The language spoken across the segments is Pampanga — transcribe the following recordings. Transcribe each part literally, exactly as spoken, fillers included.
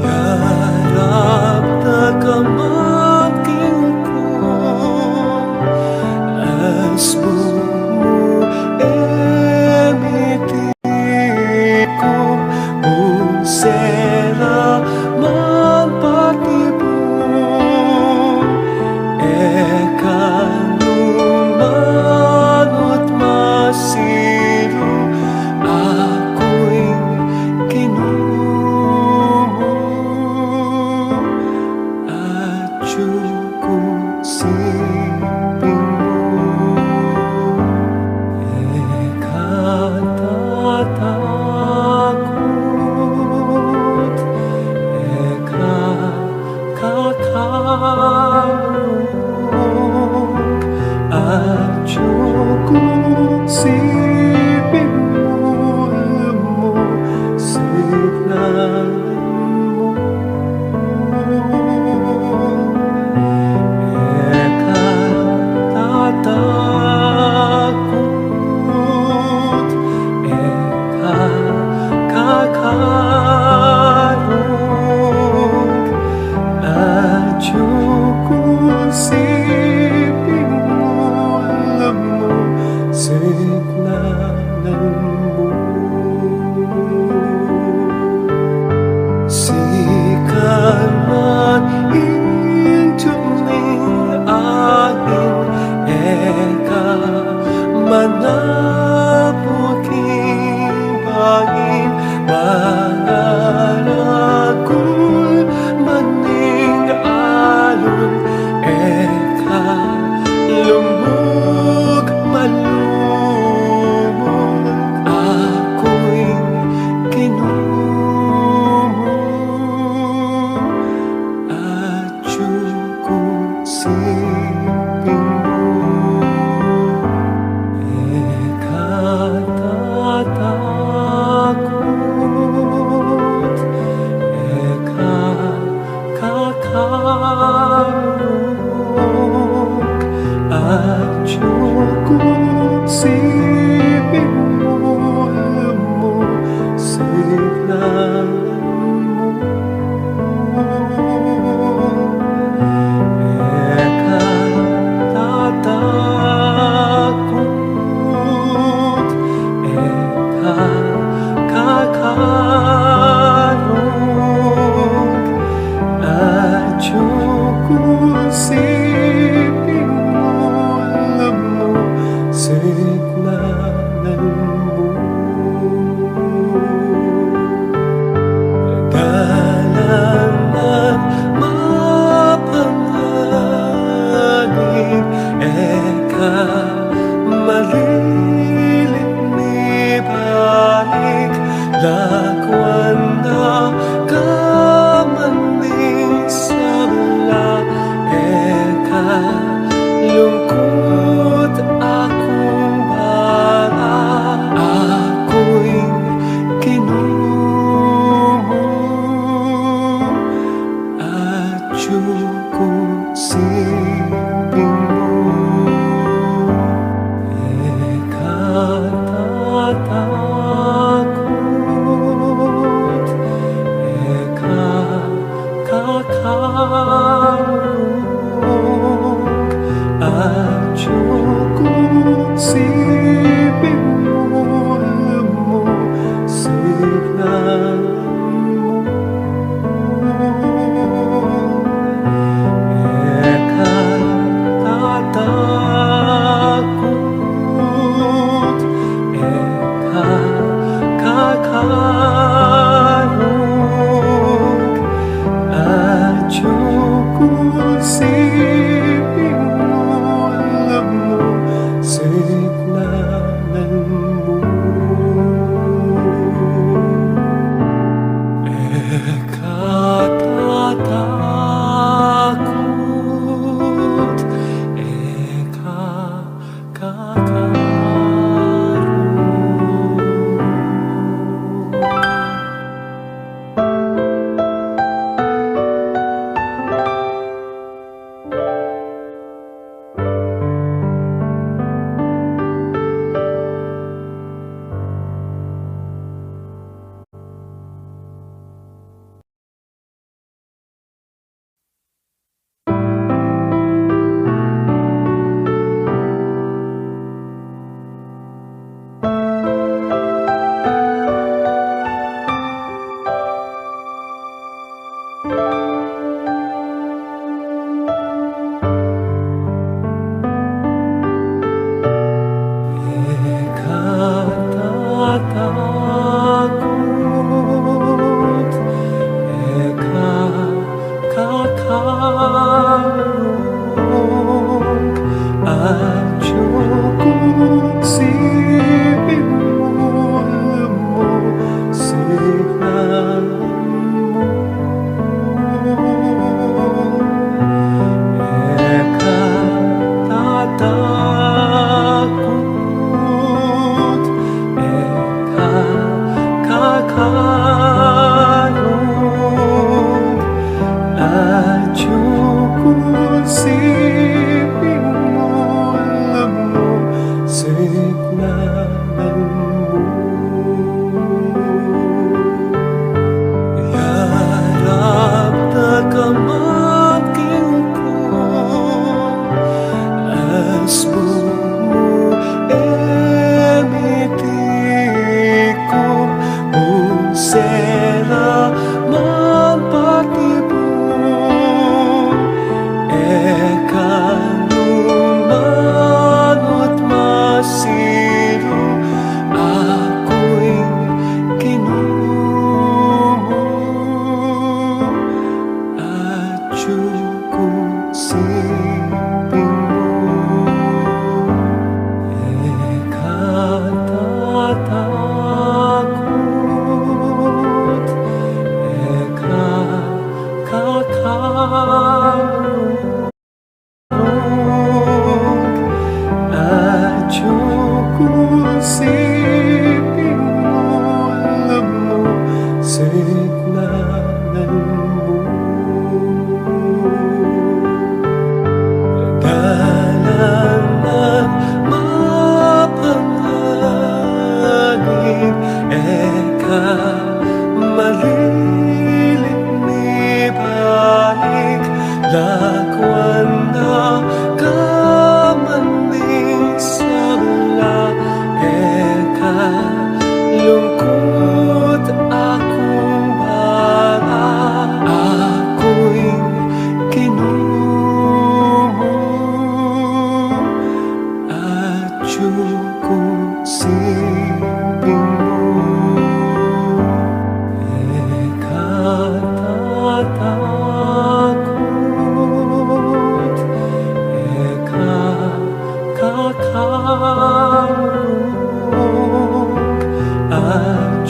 Yarap da ka man king ku, asbun mu e miti ku, nung sera man patibun, e ka nu manut masiru,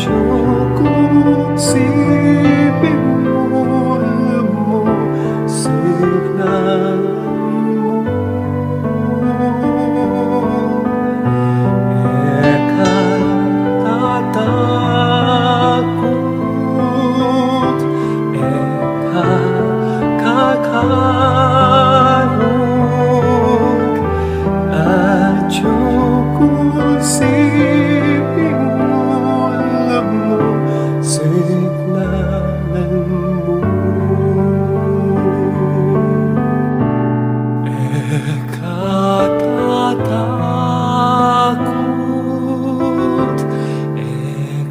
Cukup siping mu, lemu siknan mu. E ka tatakut, e ka kakarug, atiu ku siping mu, lemu siknan mu. E ka tatakut, e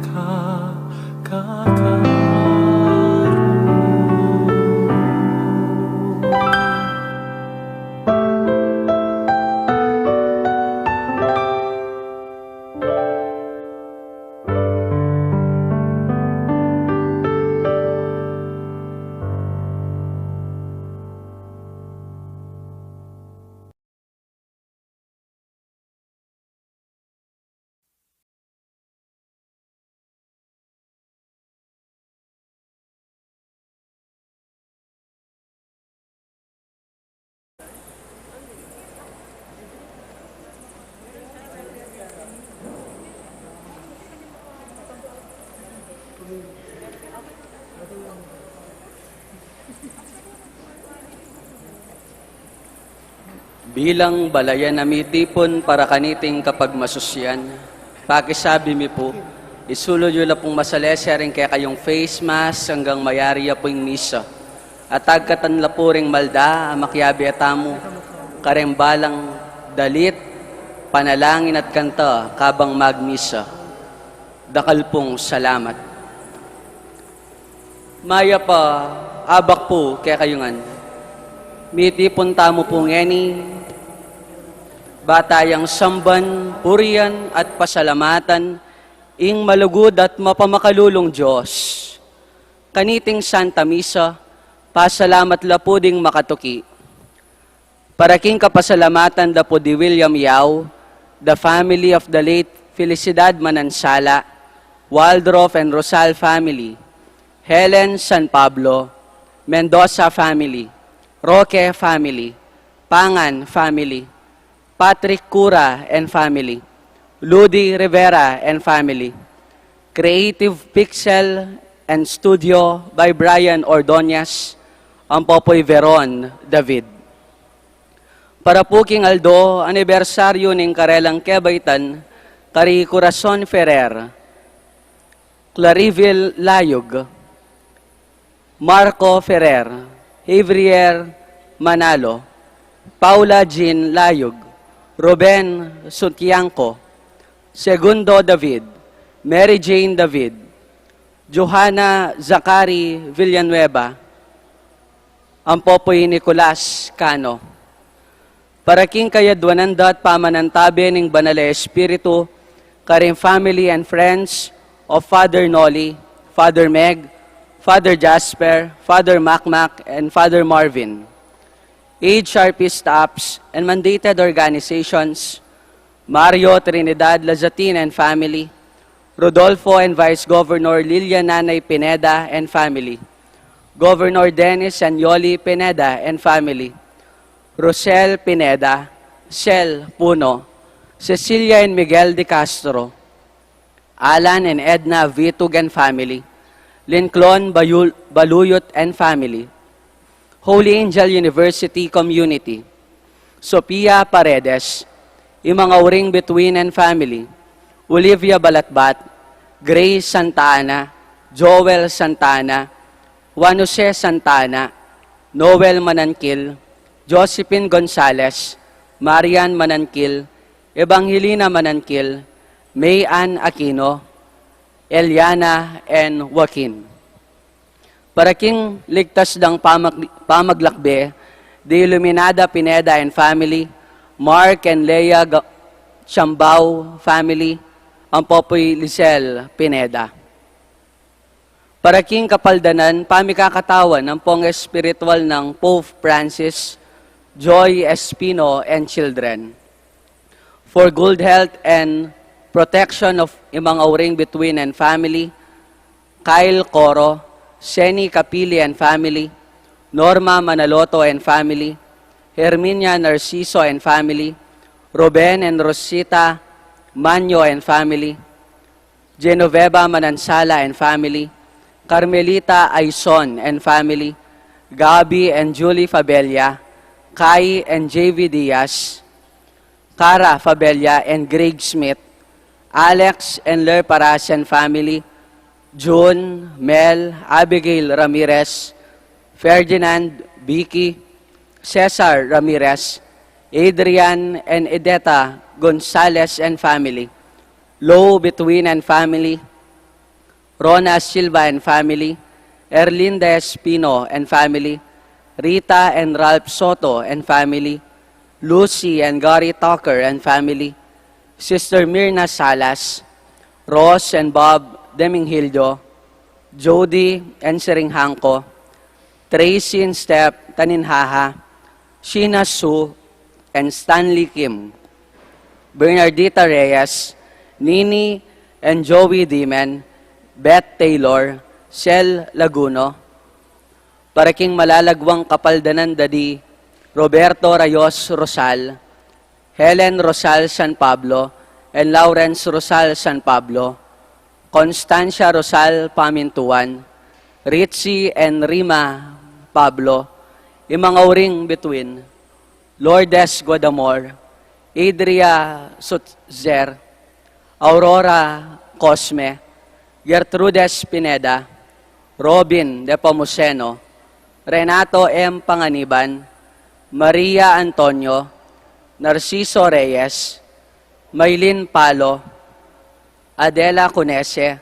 ka kakarug. Bilang balayan a mitipun para kaniting kapagmasusian, pakisabi mi pu, isulud yu la pung masalese ring kekayung face mask anggang mayari ya pu ing misa. At agkatan la pu ring malda a makiabe tamu kareng balang dalit, panalangin at kanta kabang magmisa. Dakal pung salamat. Mayap a abak pu kekayu ngan. Mitipun tamu pu ngeni, ba tayang samban, purian, at pasalamatan ing malugud at mapamakalulung Dios. Kaniting Santa Misa, pasalamat la pu ding makatuki. Para king kapasalamatan da pu di William Yao, the family of the late Felicidad Manansala, Waldorf and Rosal family, Helen San Pablo, Mendoza family, Roque family, Pangan family, Patrick Cura and family, Ludi Rivera and family, Creative Pixel and Studio by Brian Ordonez, ampo pu i Veron David. Para pu king aldo anibersaryu ning karelang kebaitan, kari Corazon Ferrer, Clarivil Layug, Marco Ferrer, Javier Manalo, Paula Jean Layug, Ruben Suntiangco, Segundo David, Mary Jane David, Johanna Zachary Villanueva, ampo pu i Nicolas Cano. Para king kayadwanan da at pamanantabe ning Banal a Espiritu, karing family and friends of Father Noli, Father Meg, Father Jasper, Father Makmak, and Father Marvin. H R P staffs and mandated organizations, Mario Trinidad Lazatin and family, Rodolfo and Vice Governor Lilia Nanay Pineda and family, Governor Dennis and Yoli Pineda and family, Rosel Pineda, Sel Puno, Cecilia and Miguel de Castro, Alan and Edna Vitug and family, Lincoln Bayul-, Baluyot and family, Holy Angel University Community, Sophia Paredes, Imang Auring Between and family, Olivia Balatbat, Grace Santa Ana, Joel Santa Ana, Juan Jose Santa Ana, Noel Manankil, Josephine Gonzales, Marian Manankil, Evangelina Manankil, May Ann Aquino, Eliana and Joaquin. Para king ligtas dang pamag-, pamaglakbe, di Iluminada Pineda and family, Mark and Leah Ga-, Chambao family, ampo pu i Lisel Pineda. Para king kapaldanan, pamikakatawan ampong espiritual nang Pope Francis, Joy Espino and children. For good health and Protection of Imang Auring Bituin and family, Kyle Coro, Seni Capili and family, Norma Manaloto and family, Herminia Narciso and family, Ruben and Rosita Manyo and family, Genoveva Manansala and family, Carmelita Aison and family, Gabby and Julie Fabella, Kai and J V Diaz, Cara Fabella and Greg Smith, Alex and Ler Paracian family, June, Mel, Abigail Ramirez, Ferdinand, Vicky, Cesar Ramirez, Adrian and Edeta Gonzalez and family, Lo Bituin and family, Rona Silva and family, Erlinda Espino and family, Rita and Ralph Soto and family, Lucy and Gary Tucker and family, Sister Mirna Salas, Ross and Bob Demingilio, Jody and Siring Hangko, Tracy and Step Taninhaha, Sheena Sue and Stanley Kim, Bernardita Reyes, Nini and Joey Dimen, Beth Taylor, Sel Laguno, para king malalagwang kapaldanan da di Roberto Rayos Rosal, Helen Rosal San Pablo, and Lawrence Rosal San Pablo, Constancia Rosal Pamintuan, Ritzy and Rima Pablo, Imang Auring Bituin, Lourdes Guadamor, Adria Sutzer, Aurora Cosme, Gertrudes Pineda, Robin Nepomuceno, Renato M. Panganiban, Maria Antonio, Narciso Reyes, Maylin Palo, Adela Cunese,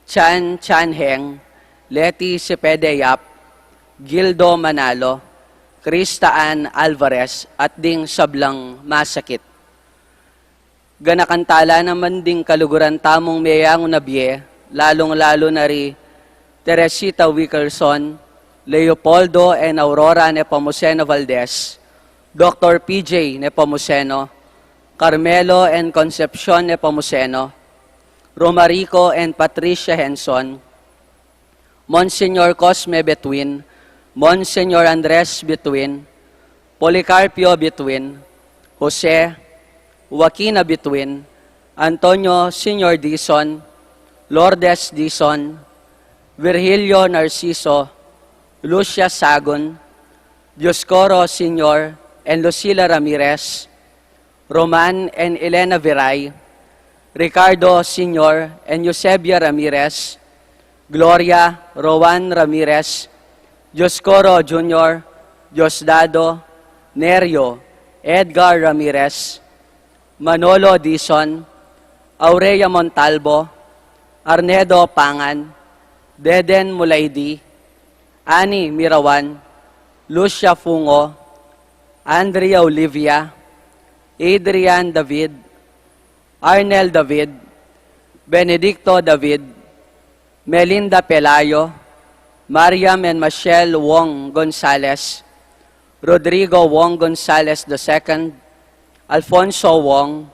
Chan Chan Heng, Leti Cepeda Yap, Gildo Manalo, Krista Ann Alvarez, at ding sablang masakit. Ganakan tala naman ding kaluguran tamung meyangu na bie, lalung-lalu na ri Teresita Wickerson, Leopoldo and Aurora Nepomuceno Valdez, Doctor P J Nepomuceno, Carmelo and Concepcion Nepomuceno, Romarico and Patricia Henson, Monsignor Cosme Betwin, Monsignor Andres Betwin, Policarpio Betwin, Jose, Joaquina Betwin, Antonio Senior Dizon, Lourdes Dizon, Virgilio Narciso, Lucia Sagun, Dioscoro Senior and Lucila Ramirez, Roman and Elena Viray, Ricardo Senior and Eusebia Ramirez, Gloria, Rowan Ramirez, Dioscoro Junior, Diosdado, Nerio, Edgar Ramirez, Manolo Dizon, Aurea Montalvo, Arnedo Pangan, Deden Mulaidi, Annie Mirawan, Lucia Fungo, Andrea Olivia, Adrian David, Arnel David, Benedicto David, Melinda Pelayo, Mariam and Michelle Wong Gonzalez, Rodrigo Wong Gonzalez the second, Alfonso Wong,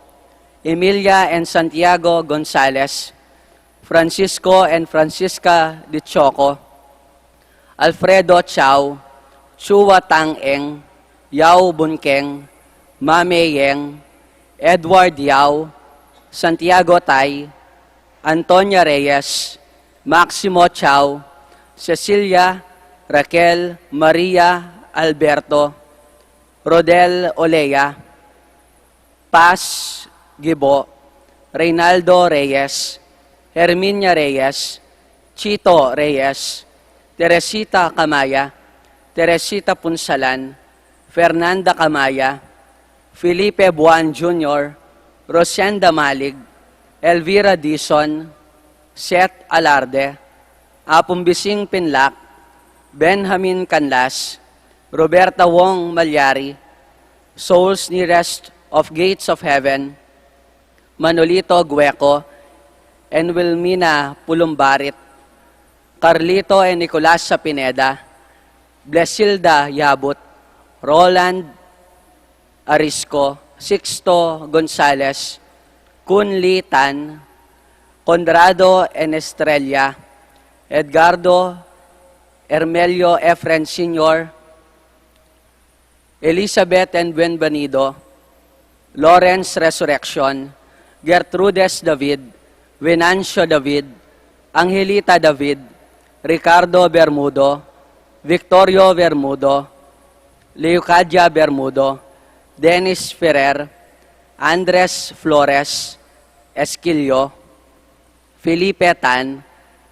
Emilia and Santiago Gonzalez, Francisco and Francisca de Choco, Alfredo Chao, Chua Tang Eng, Yao Bunkeng, Mame Yeng, Edward Yao, Santiago Tai, Antonia Reyes, Maximo Chao, Cecilia, Raquel, Maria, Alberto, Rodel Olea, Paz Gibo, Reynaldo Reyes, Herminia Reyes, Chito Reyes, Teresita Camaya, Teresita Punsalan, Fernanda Camaya, Felipe Buan Junior, Rosenda Malig, Elvira Dizon, Seth Alarde, Apung Bising Pinlac, Benjamin Canlas, Roberta Wong Malyari, Souls Nearest of Gates of Heaven, Manolito Gueco, and Wilmina Pulumbarit, Carlito and Nicolasa Pineda, Blesilda Yabut, Roland Arisco, Sixto Gonzalez, Kun Li Tan, Conrado N. Estrella, Edgardo Hermelio Efren Senior, Elizabeth and Bienvenido, Lawrence Resurrection, Gertrudes David, Venancio David, Angelita David, Ricardo Bermudo, Victorio Bermudo, Leucadia Bermudo, Dennis Ferrer, Andres Flores Esquillo, Felipe Tan,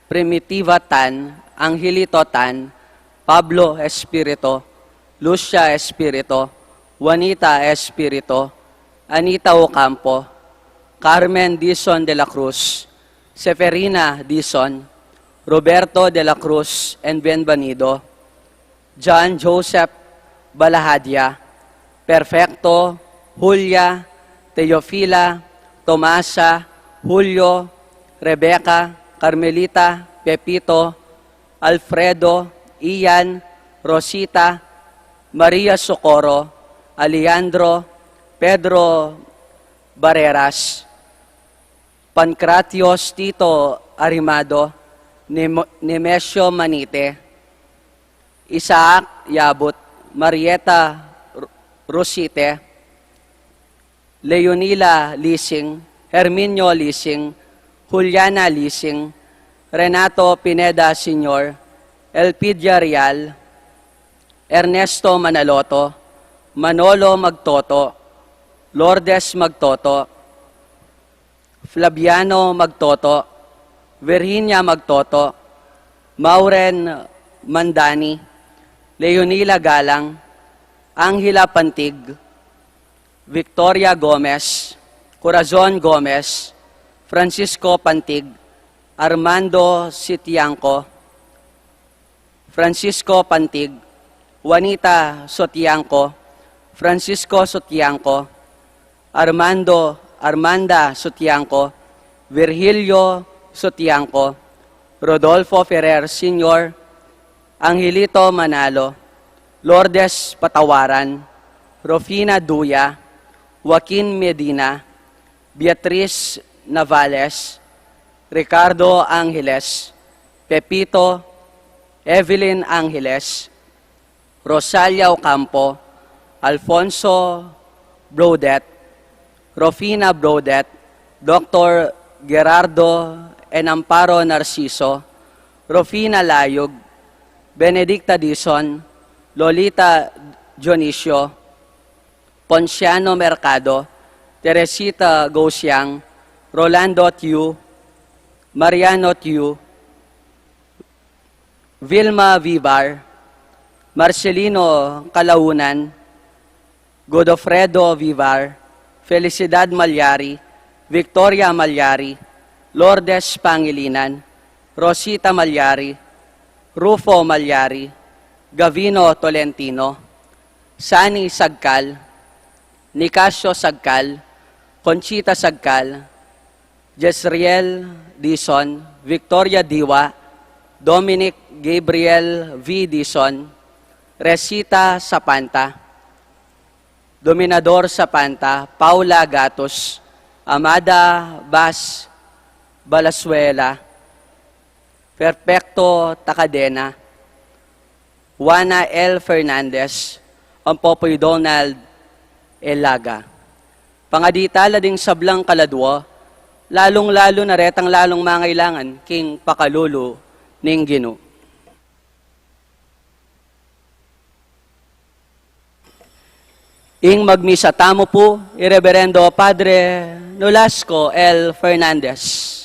Primitiva Tan, Angelito Tan, Pablo Espirito, Lucia Espirito, Juanita Espirito, Anita Ocampo, Carmen Dizon de la Cruz, Seferina Dizon, Roberto de la Cruz and Bienvenido, John Joseph Balahadia, Perfecto, Julia, Teofila, Tomasa, Julio, Rebecca, Carmelita, Pepito, Alfredo, Ian, Rosita, Maria Socorro, Alejandro, Pedro Barreras, Pancratios Tito Arimado, Nemo-, Nemesio Manite, Isaac Yabut, Marieta Ru-, Rusite, Leonila Lising, Herminio Lising, Juliana Lising, Renato Pineda Senior, Elpidia Real, Ernesto Manaloto, Manolo Magtoto, Lourdes Magtoto, Flaviano Magtoto, Virginia Magtoto, Maureen Mandani, Leonila Galang, Angela Pantig, Victoria Gomez, Corazon Gomez, Francisco Pantig, Armando Sitiangco, Francisco Pantig, Juanita Sotiangco, Francisco Sotiangco, Armando, Armanda Sotiangco, Virgilio Sotiangco, Rodolfo Ferrer Senior, Angelito Manalo, Lourdes Patawaran, Rufina Duya, Joaquin Medina, Beatriz Navales, Ricardo Angeles, Pepito, Evelyn Angeles, Rosalia Ocampo, Alfonso Brodet, Rufina Brodet, Doctor Gerardo and Amparo Narciso, Rufina Layug, Benedicta Dizon, Lolita Dionisio, Ponciano Mercado, Teresita Gausiang, Rolando Tiu, Mariano Tiu, Vilma Vivar, Marcelino Calaunan, Godofredo Vivar, Felicidad Malyari, Victoria Malyari, Lourdes Pangilinan, Rosita Malyari, Rufo Malyari, Gavino Tolentino, Sani Sagkal, Nicasio Sagkal, Conchita Sagkal, Jezreel Dizon, Victoria Diwa, Dominic Gabriel V. Dizon, Resita Sapanta, Dominador Sapanta, Paula Gatus, Amada Bas Balasuela, Perfecto Tacadena, Juana L. Fernandez, ampo pu i Donald Elaga. Pangadi tala ding sablang kaladua, lalung-lalu na retang lalung mangailangan king pakalulu ning Ginu. Ing magmisa tamu pu, i Reverendo Padre Nolasco L. Fernandez.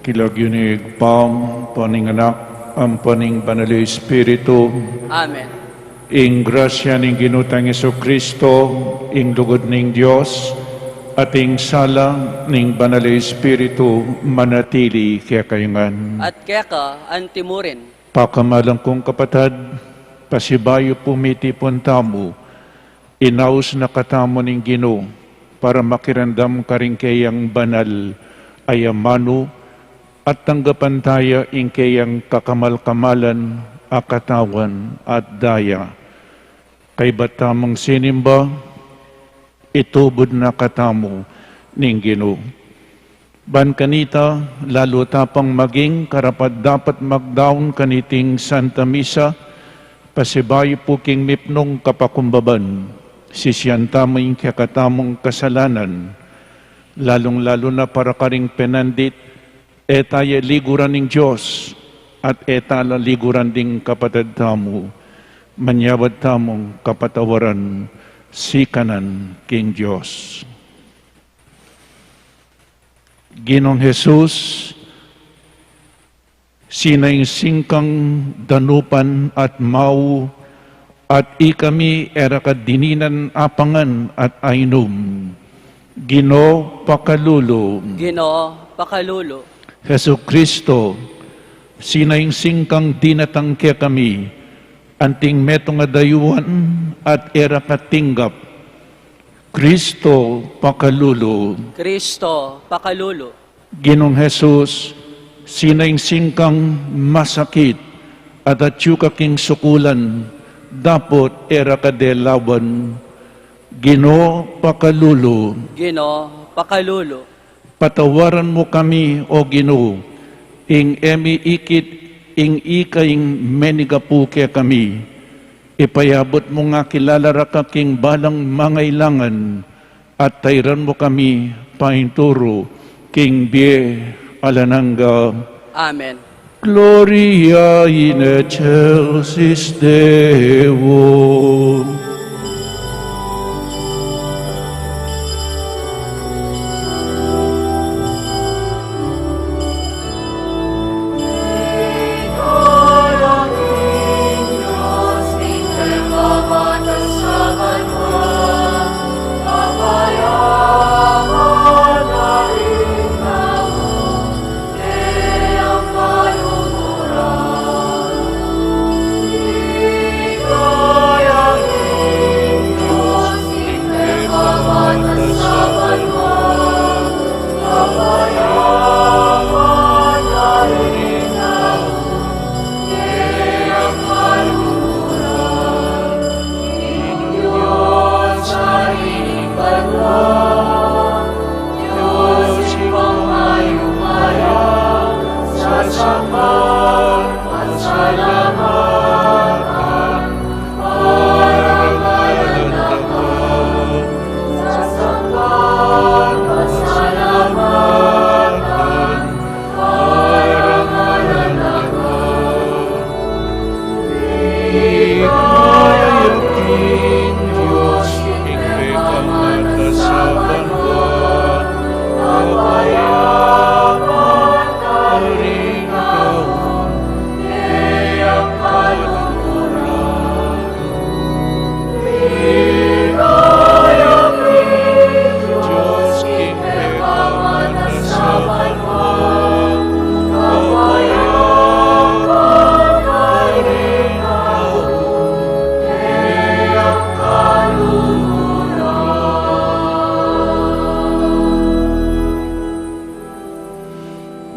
King lagyu ning Ibpa, ampo ning Anak, ampo ning Banal a Espiritu. Amen. Ing grasya ning Ginu tang Jesucristo, ing lugud ning Dios, at ing sala ning Banal a Espiritu manatili kekayu ngan. At keka antimurin. Pakamalan kung kapatad, pasibayu pung mitipun tamu, inaus na katamu ning Ginu para makiramdam karing keyang banal a amanu at tanggapan taya ing keyang kakamal-kamalan a katawan at daya. Kaybat tamung sinimba, itubud na katamu ning Ginu. Ban kanita, lalu ta pang maging karapat-dapat magdaun kaniting Santa Misa, pasibayu pu king mipnung kapakumbaban, sisian tamu ing kekatamung kasalanan, lalung-lalu na para karing penandit, e taya liguran ning Dios, at e tala liguran ding kapatad tamu, manyawad tamung kapatawaran sikanan king Dios. Ginung Jesus, sinangsing kang danupan at mau, at ikami e ra ka dininan apangan at ainum. Ginu, pakalulu. Ginu, pakalulu. Jesucristo, sinangsing kang dinatang kekami, anting metung a dayuan at e ra ka tinggap. Cristo, pakalulu. Cristo, pakalulu. Ginung Jesus, sinangsing kang masakit, at atyu ka king sukulan, dapot e ra ka delawan. Ginu, pakalulu. Ginu, pakalulu. Patawaran mu kami, O Ginu, ing e mi ikit ing ika ing menigapu kekami. Ipayabut mu nga kilala ra ka king balang mangailangan, at tairan mu kami painturu king bie alang angga. Amen. Gloria in excelsis Deo.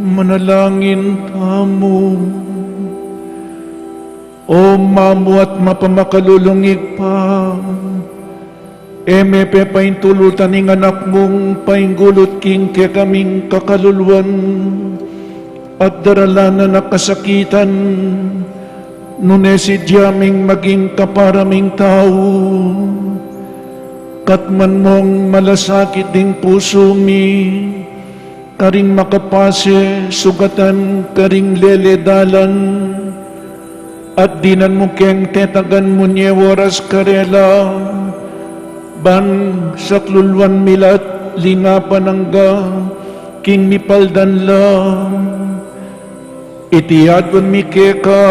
Manalangin tamu. O mamu at mapamakalulung Ibpa, e me pepaintulutan ing Anak mung painggulut king kekaming kakaluluan, at daralan na na kasakitan, nune sidya ming maging kapara ming tau. Katman mung malasakit ding pusu mi, karing makapase sugatan karing lele dalan, at dinan mu keng tetagan munye oras karela, ban sakluluan mi la't lingapan angga King mipaldan la, iti aduan mi keka,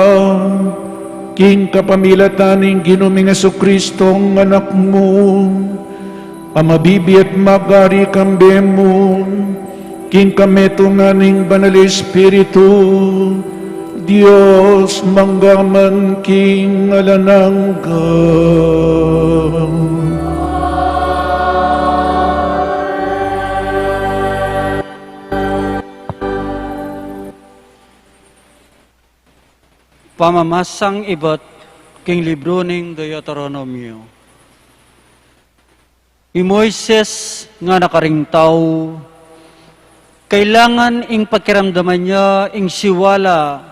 king kapamilatan ning Ginu ming Jesucristo, Anak mu, a mabibie at magari kambe mu, king kametungan ning Banal Espiritu, Dios mangga man king alang angga. Pamamasang ibat king libru ning Deuteronomio. I Moises ngana karing tau, kailangan ing pakiramdaman ya ing siwala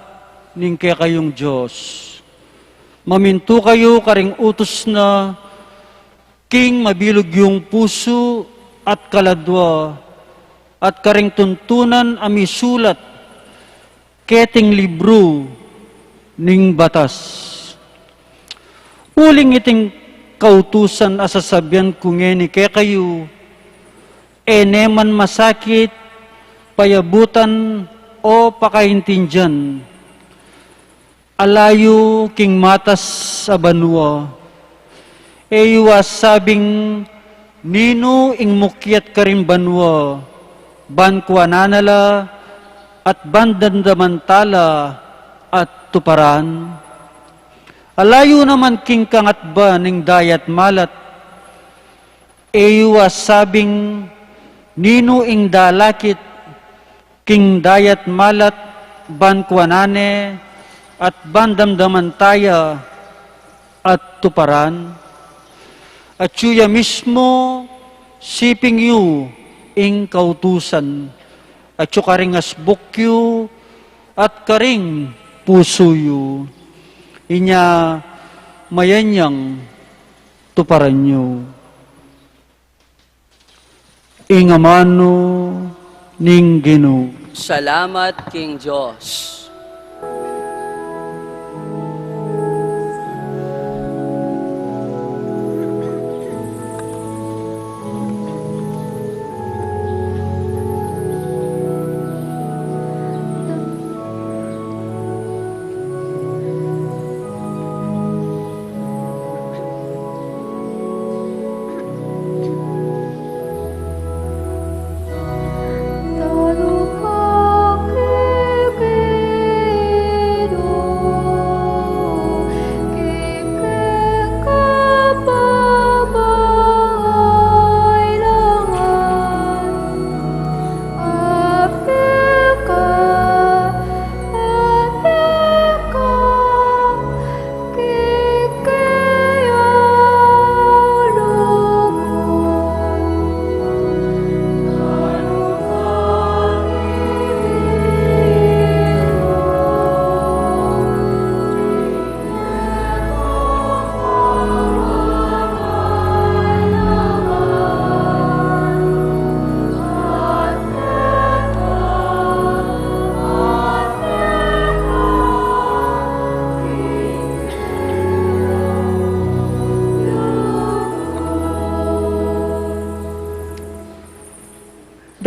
ning kekayung Dios. Mamintu kayu karing utus na king mabilug yung pusu at kaladua, at karing tuntunan a misulat keting libru ning batas. Uling iting kautusan a sasabian ku ngeni kekayu, e ne man masakit payabutan o pakaintindian. Ala yu king matas a banua. E yu asabing, ninu ing mukiat karing banua, ban kuanan na la, at ban damdaman ta la, at tuparan? Ala yu naman king kangatba ning dayat malat. E yu asabing, ninu ing dalakit king dayat malat, ban kuanan ne, at ban damdaman ta ya, at tuparan? Atyu ya mismu, siping yu ing kautusan, atyu karing asbuk yu, at karing pusu yu. Inya mayan yang tuparan yu. Ing amanu ning Ginu. Salamat king Dios.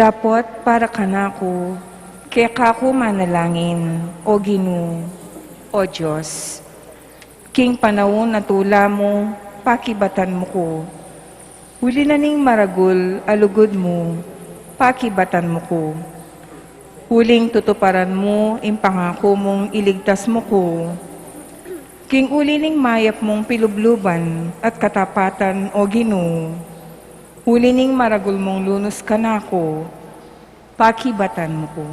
Dapot para kanaku, keka ku manalangin, O Ginu, O Dios. King panaun a tula mu, pakibatan mu ku. Uli na ning maragul a lugud mu, pakibatan mu ku. Uling tutuparan mu ing pangaku mung iligtas mu ku. King uli ning mayap mung pilubluban at katapatan, O Ginu. Uli ning maragul mung lunus kanaku, pakibatan mu ku.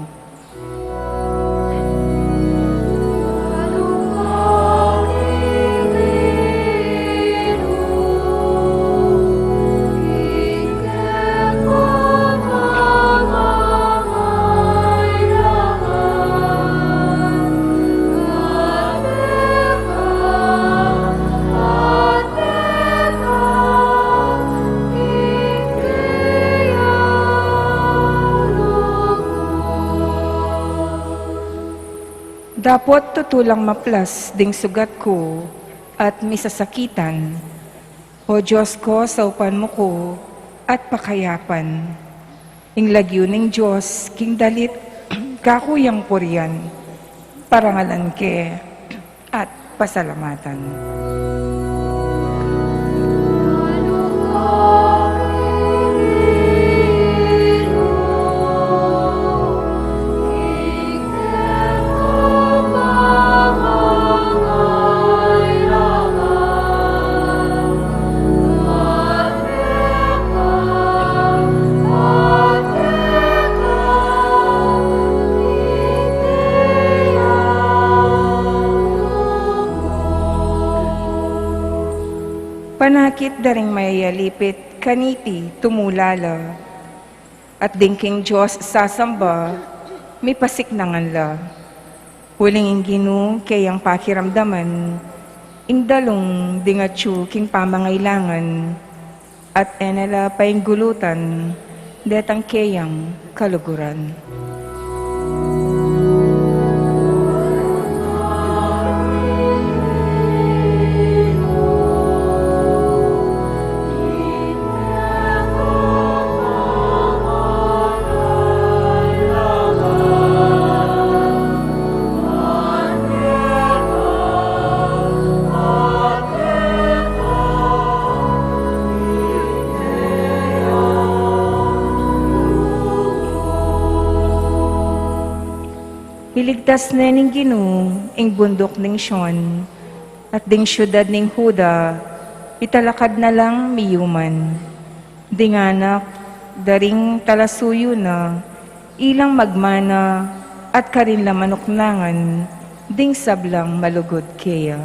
Dapot tutu lang maplas ding sugat ku at misasakitan. O Dios ko, saupan mu ku at pakayapan. Ing lagyu ning Dios king dalit, kaku yang purian, parangalan ke, at pasalamatan. Panakit da ring mayayalipit kaniti tumula la, at ding king Dios sasamba, mipasiknangan la. Uling ing Ginu keyang pakiramdaman ing dalung ding atyu king pamangailangan, at e na la painggulutan detang keyang kaluguran. Iligtas ne ning Ginu ing bunduk ning Sion, at ding siudad ning Juda, italakad na lang miyuman. Ding anak da ring talasuyu na, ilang magmana, at karin la manuknangan ding sablang malugud keya.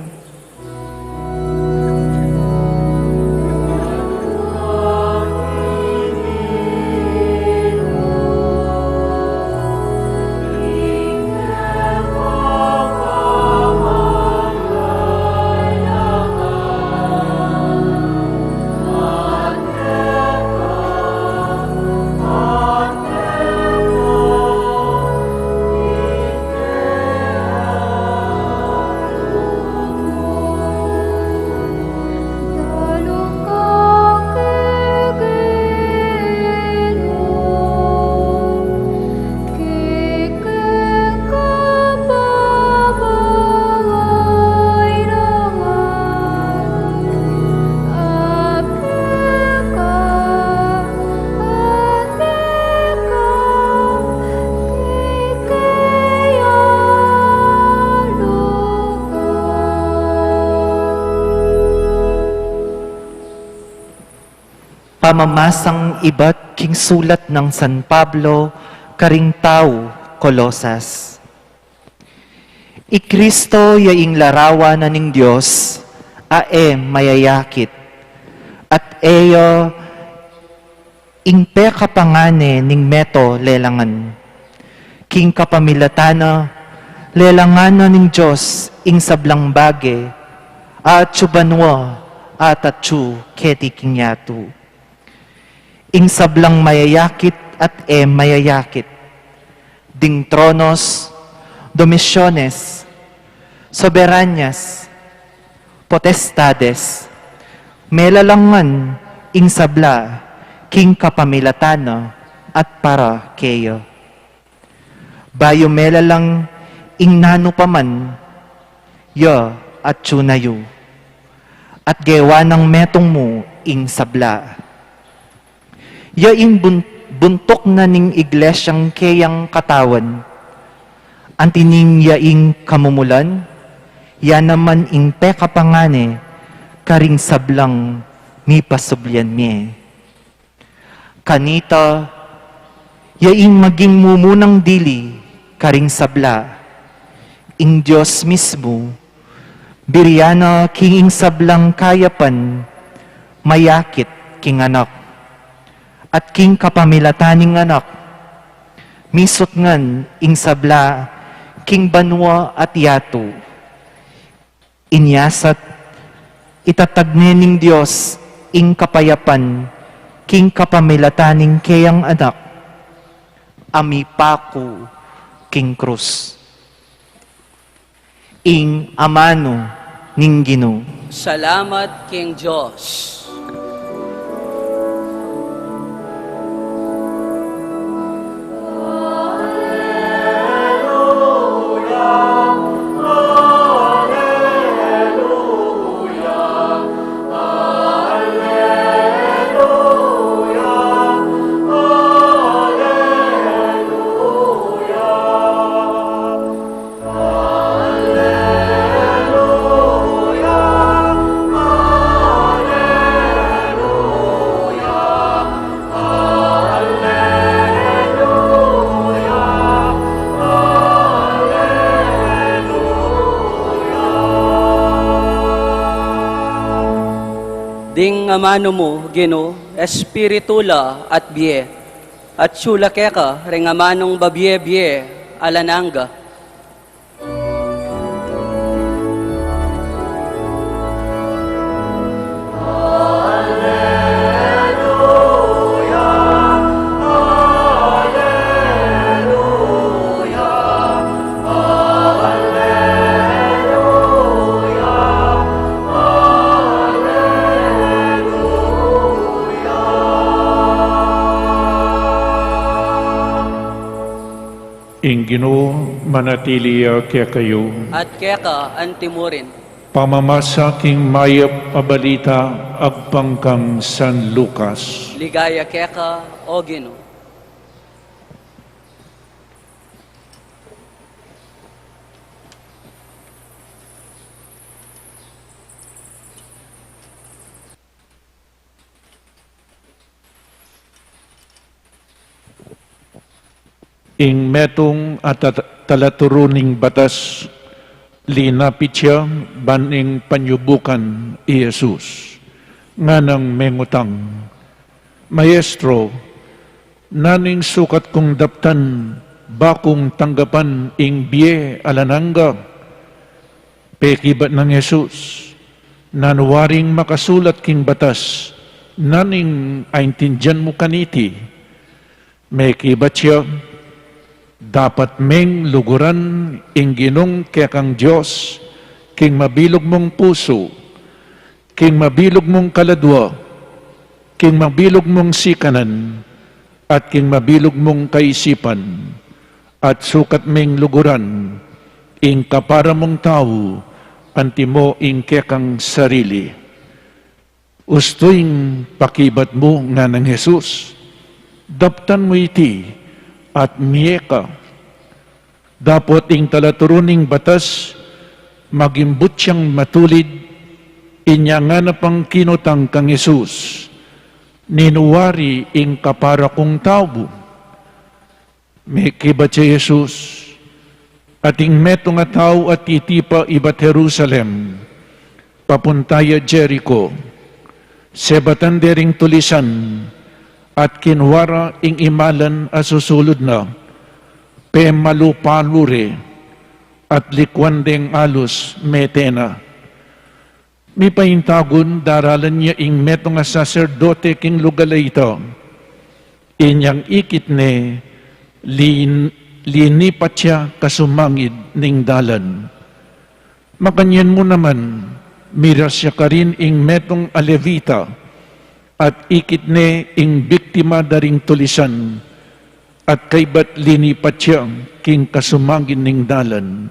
Pamamasang ibat king sulat nang San Pablo karing tau Colosas. I Cristo ya ing larawan na ning Dios a e mayayakit, at e ya ing pekapangane ning meto lelangan. King kapamilatan na, lelangan na ning Dios ing sablang bage, atyu banua, at atyu keti king yatu. Ing sablang mayayakit at e mayayakit, ding tronos, domisiones, soberanyas, potestades, melalangan ing sabla king kapamilatan na at para keya. Bayu melalang ing nanu pa man, ya atyu na yu, at gewa nang metung mu ing sabla. Ya ing bun-, buntuk na ning iglesyang keyang katawan, anti ning ya ing kamumulan, ya naman ing pekapangane karing sablang mipasublian mie. Kanita, ya ing maging mumunang dili karing sabla, ing Dios mismu, birian na king ing sablang kayapan mayakit king Anak, at king kapamilatan ning Anak, misutngan ing sabla king banua at yatu. Inya sat, itatag ne ning Dios ing kapayapan king kapamilatan ning keyang Anak a mipaku king krus. Ing amanu ning Ginu. Salamat king Dios. Ding amanu mu, Ginu, espiritu la at bie, at atyu la keka ring amanung babie-bie alang angga. Ing Ginu manatili ya kekayu. At keka antimurin. Pamamasa king mayap a balita agpang kang San Lucas. Ligaya keka, O Ginu. Ing metung a ta-, talaturu ning batas, linapit ya ban ing panyubukan i Jesus. Nganang mengutang, Maestro, nanu ing sukat kung daptan ba kung tanggapan ing bie alang angga? Pekibat nang Jesus, Nanu waring makasulat king batas, nanu ing aintindian mu kaniti? Mekibat ya, Dapat meng luguran ing Ginung kekang Dios king mabilug mung pusu, king mabilug mung kaladua, king mabilug mung sikanan, at king mabilug mung kaisipan, at sukat meng luguran ing kapara mung tau antimo ing kekang sarili. Ustu ing pakibat mu, nganang Jesus, daptan mu iti at mie ka. Dapot ing talaturu ning batas, maging butyang matulid, inya ngana pang kinutang kang Jesus, Ninu wari ing kapara kung tau? Mekibat ya Jesus, Ating metung a tau a titipa ibat Jerusalem, papunta ya Jerico. Sebatan de ring tulisan, at kinua ra ing imalan a susulud na, pemalu-palu re, at likuan deng alus mete na. Mipaintagun, daralan ya ing metung a saserdote king lugal a ita. Inyang ikit ne, lin-, linipat ya kasumangid ning dalan. Makanyan mu naman, miras ya karin ing metung a Levita, at ikit ne ing biktima da ring tulisan, at kaybat linipat ya king kasumangid ning dalan.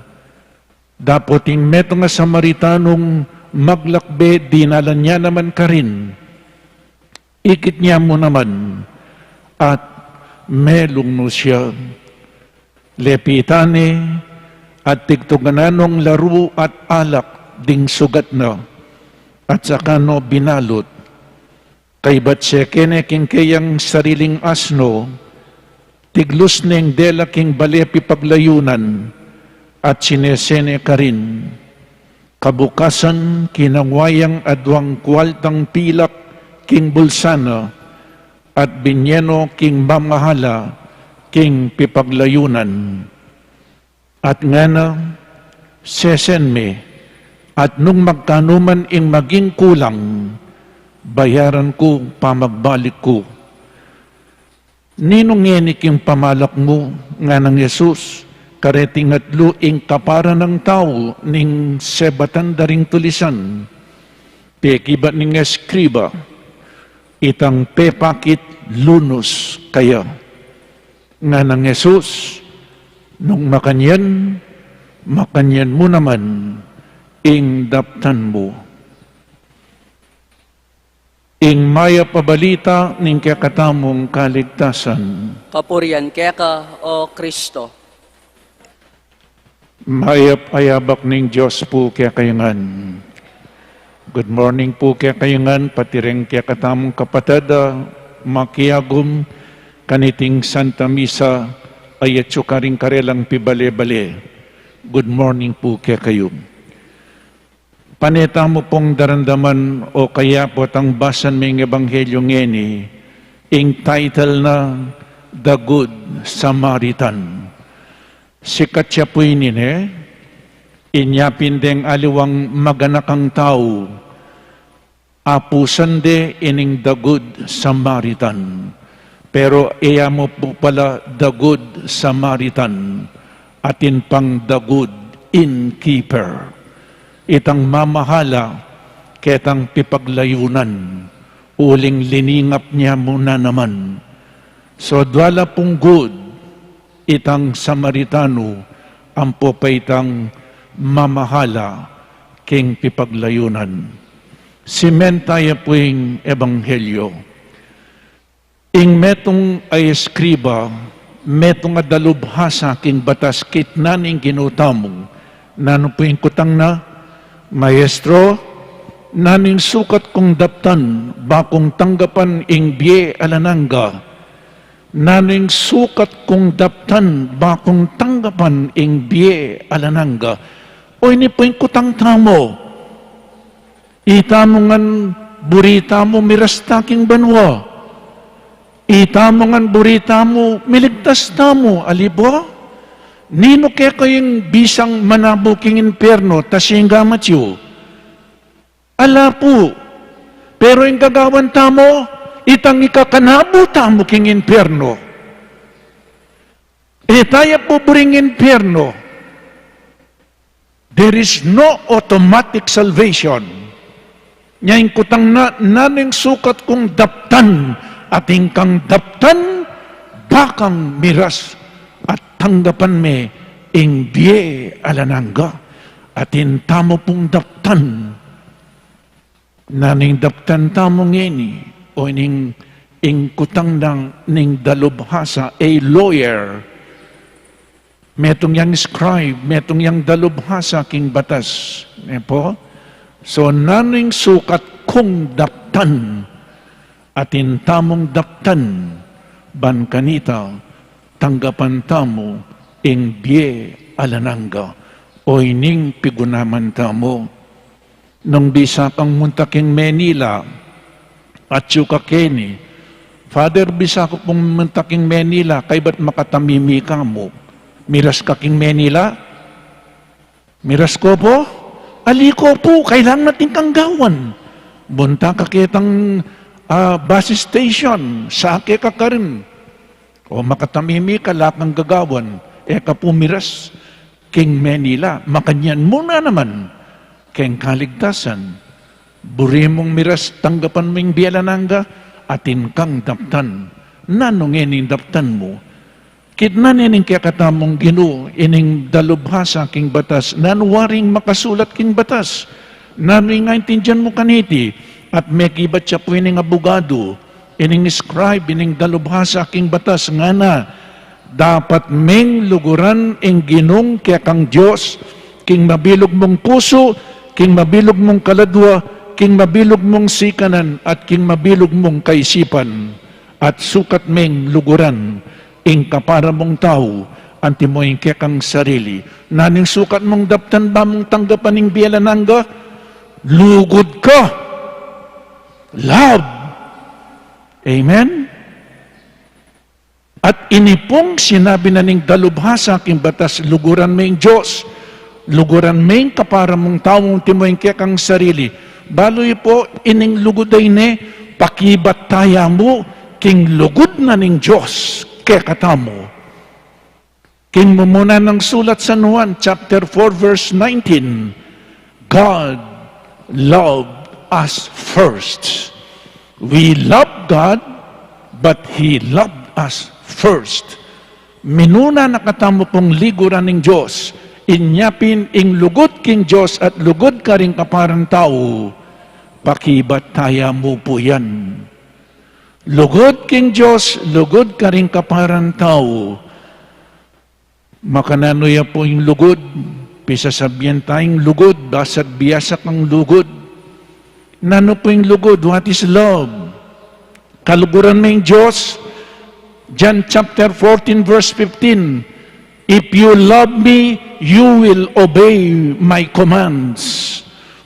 Dapot ing metung a Samaritanung maglakbe, dinalan ya naman karin. Ikit ne mu naman, at melung no siya. Lepitan ne, at tigtugan na nong laru at alak ding sugat na, at saka no binalut. Kaybat seke ne king keyang sariling asno, tiglus neng dela king bale pipaglayunan, at sinese ne karin. Kabukasan, kinangwa yang aduang kualtang pilak king bulsa na, at binye no king mamahala king pipaglayunan. At ngana, Sesen me, at nung magkanu man ing maging kulang, bayaran ku pamagbalik ku. Ninu ngeni king pamalak mu? Nganang Jesus, Kareting atlu ing kapara nang tau ning sebatan da ring tulisan. Pekibat ning eskriba, Itang pepakit lunus kaya. Nganang Jesus, Nung makanyan, makanyan mu naman ing daptan mu. Ing mayap a balita ning kekatamung kaligtasan. Kapurian keka, O Kristo. Mayap a yabak ning Dios pu kekayu ngan. Good morning pu kekayu ngan, pati ring kekatamung kapatad a makiagum kaniting Santa Misa a yatsu karing karelang pibale-bale. Good morning pu kekayu. Pane tamu pung daramdaman o kaya pu tang basan ming ebanghelyo ngeni, ing title na The Good Samaritan. Sikat ya pu ini ne, inya pin deng aliwang maganakang tau, apusan de ining The Good Samaritan. Pero e ya mu pu pala The Good Samaritan, atin pang The Good Innkeeper. Itang mamahala ketang pipaglayunan, uling liningap ne mu na naman. So, dua la pung good, itang Samaritano, ampo pa itang mamahala king pipaglayunan. Simenta ya pu ing ebanghelyo. Ing metung a eskriba, metung a dalubhasa king batas kitnan ing Ginu tamu, nanu pu ing kutang na, Maestro, nanu ing sukat kung daptan, ba kung tanggapan ing bie alang angga? Nanu ing sukat kung daptan, ba kung tanggapan ing bie alang angga? O ini pu ing kutang tamu. Itamu ngan buri tamu miras ta king banua. Itamu ngan buri tamu miligtas tamu, ali ba? Ninu keka ing bisang manabu king impiernu, ta singgamat yu? Ala pu. Pero ing gagawan tamu, itang ikakanabu tamu king impiernu. E taya pu buring impiernu. There is no automatic salvation. Nya ing kutang na, nanu ing sukat kung daptan, atin kang daptan, ba kang miras at tanggapan me ing bie alang angga, atin tamu pung daptan. Nanu ing daptan tamu ngeni, o ining ing kutang na ning dalubhasa, a lawyer. Metung yang scribe, metung yang dalubhasa king batas. Ne pu? So, nanu ing sukat kung daptan, atin tamung daptan, ban kanita, tanggapan tamu ing bie alang angga, o ining pigunaman tamu. Nung bisa kang munta king Manila, atsu ka keni, "Father, bisa ku pung munta king Manila, kaybat makatamimi ka mu. Miras ka king Manila?" Miras ku pu? Ali ku pu, kailangan atin kang gawan. Munta ka ketang, ah, bus station, sake ka karin. O makatamimi ka, ala kang gagawan, e ka pu miras king Manila, makanyan mu na naman keng kaligtasan. Buri mung miras tanggapan mu ing bie alang angga, atin kang daptan. Nanu ngening daptan mu? Kitnan ne ning kekatamung Ginu, ining dalubhasa king batas, nanu waring makasulat king batas, nanu ing aintindian mu kaniti, at mekibat ya pu ining abugadu, ining scribe, ining dalubhasa king batas, ngana, dapat meng luguran ing Ginung kekang Dios, king mabilug mung pusu, king mabilug mung kaladua, king mabilug mung sikanan, at king mabilug mung kaisipan. At sukat meng luguran ing kapara mung tau, antimo ing kekang sarili. Nanu ing sukat mung daptan ba mung tanggapan ing bie alang angga? Lugud ka. Love. Amen? At ini pung sinabi na ning dalubhasa king batas, luguran me ing Dios, luguran me ing kapara mung tau, antimo ing kekang sarili. Balu yu pu, ining lugud a ini, pakibat taya mu king lugud na ning Dios kekatamu. King mumuna nang sulat San Juan chapter four verse nineteen, "God loved us first." We love God, but He loved us first. Minuna na katamu pung liguran ning Dios, inya pin ing lugud king Dios at lugud karing kaparang tau, pakibat taya mu pu yan. Lugud king Dios, lugud karing kaparang tau. Makananu ya pu ing lugud? Pisasabian taya ing lugud, basa't biasa kang lugud. Nanu pu ing lugud? What is love? Kaluguran me ing Dios. John chapter fourteen, verse fifteen, "If you love me, you will obey my commands."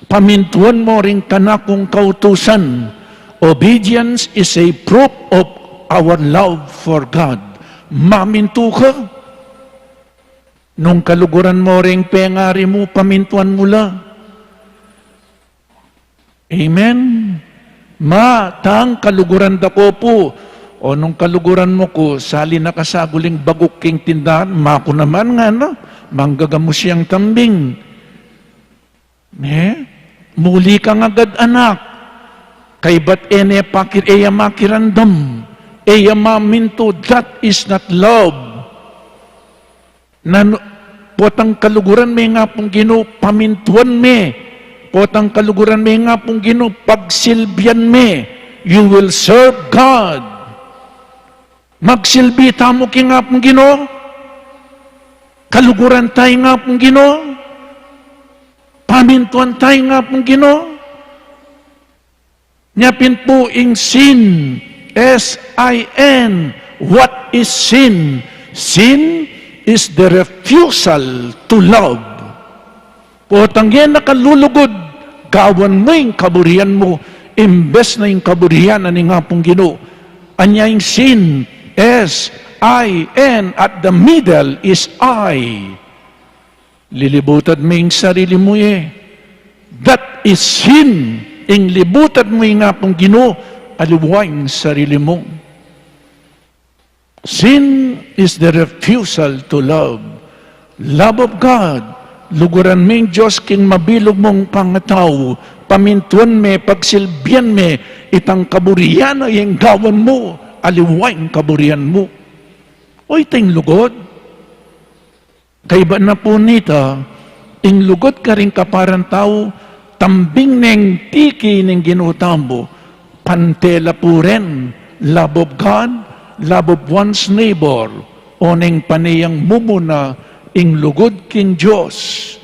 Pamintuan mo ring kanakung kautusan. Obedience is a proof of our love for God. Mamintu ka. Nung kaluguran mo ring pengari mu, pamintuan mu la. Amen. Ma, tang kaluguran da ko pu. O nung kaluguran mu ku, sali na ka saguli king baguk king tindahan, maku naman ngana, manggagamus yang tambing. Ne? Muli kang agad anak. Kaybat e ne pakir-, e ya makiramdam. E ya mamintu, that is not love. Nanu, potang kaluguran me ing Apung Ginu, pamintuan me. Potang kaluguran me ing Apung Ginu, pagsilbian me. You will serve God. Magsilbi tamu king Apung Ginu. Kaluguran ta ing Apung Ginu. Pamintuan ta ing Apung Ginu. Nya pin pu ing sin, S I N. What is sin? Sin is the refusal to love. Potang e na ka lulugud, gawan mu ing kaburian mu, imbes na ing kaburian na ning Apung Ginu. Anya ing sin, S I N, at the middle is I. Lilibutad me ing sarili mu e. That is sin. Ing libutad mu ing Apung Ginu, aliwa ing sarili mu. Sin is the refusal to love. Love of God. Luguran me ing Dios king mabilug mung pangatau. Pamintuan me, pagsilbian me, itang kaburian na ing gawan mu, aliwa ing kaburian mu. O, ita ing lugud. Kaybat na pu nita, ing lugud karing kaparang tau, tambing neng tiki ning Ginu tamu, pante la pu ren, love of God, love of one's neighbor, o neng pane yang mumuna ing lugud king Dios.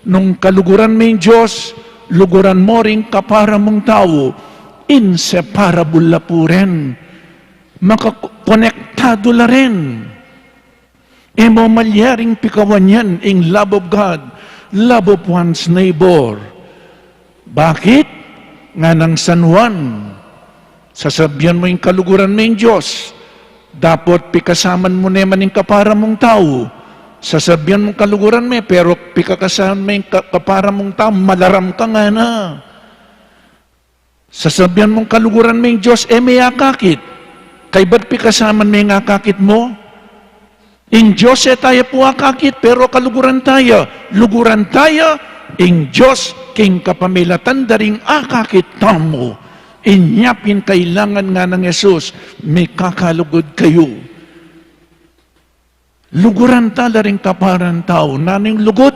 Nung kaluguran me ing Dios, luguran mo ring kapara mung tau, inseparable la pu ren. Makakonektado la ren. E mo malyaring pikawan yan ing love of God, love of one's neighbor. Bakit? Nganang San Juan, sasabian mu ing kaluguran me ing Dios, dapot pikasaman mu ne man ing kapara mung tau. Sasabian mung kaluguran me, pero pikakasaman me ing ka-, kapara mung tau, malaram ka ngana. Sasabian mung kaluguran me ing Dios, e me akakit. Kaybat pikasaman me ing akakit mu. Ing Dios e taya pu akakit, pero kaluguran taya. Luguran taya ing Dios king kapamilatan da ring akakit tamu. Inya pin kailangan nganang Jesus, mikakalugud kayu. Luguran ta la ring kaparang tau. Nanu ing lugud?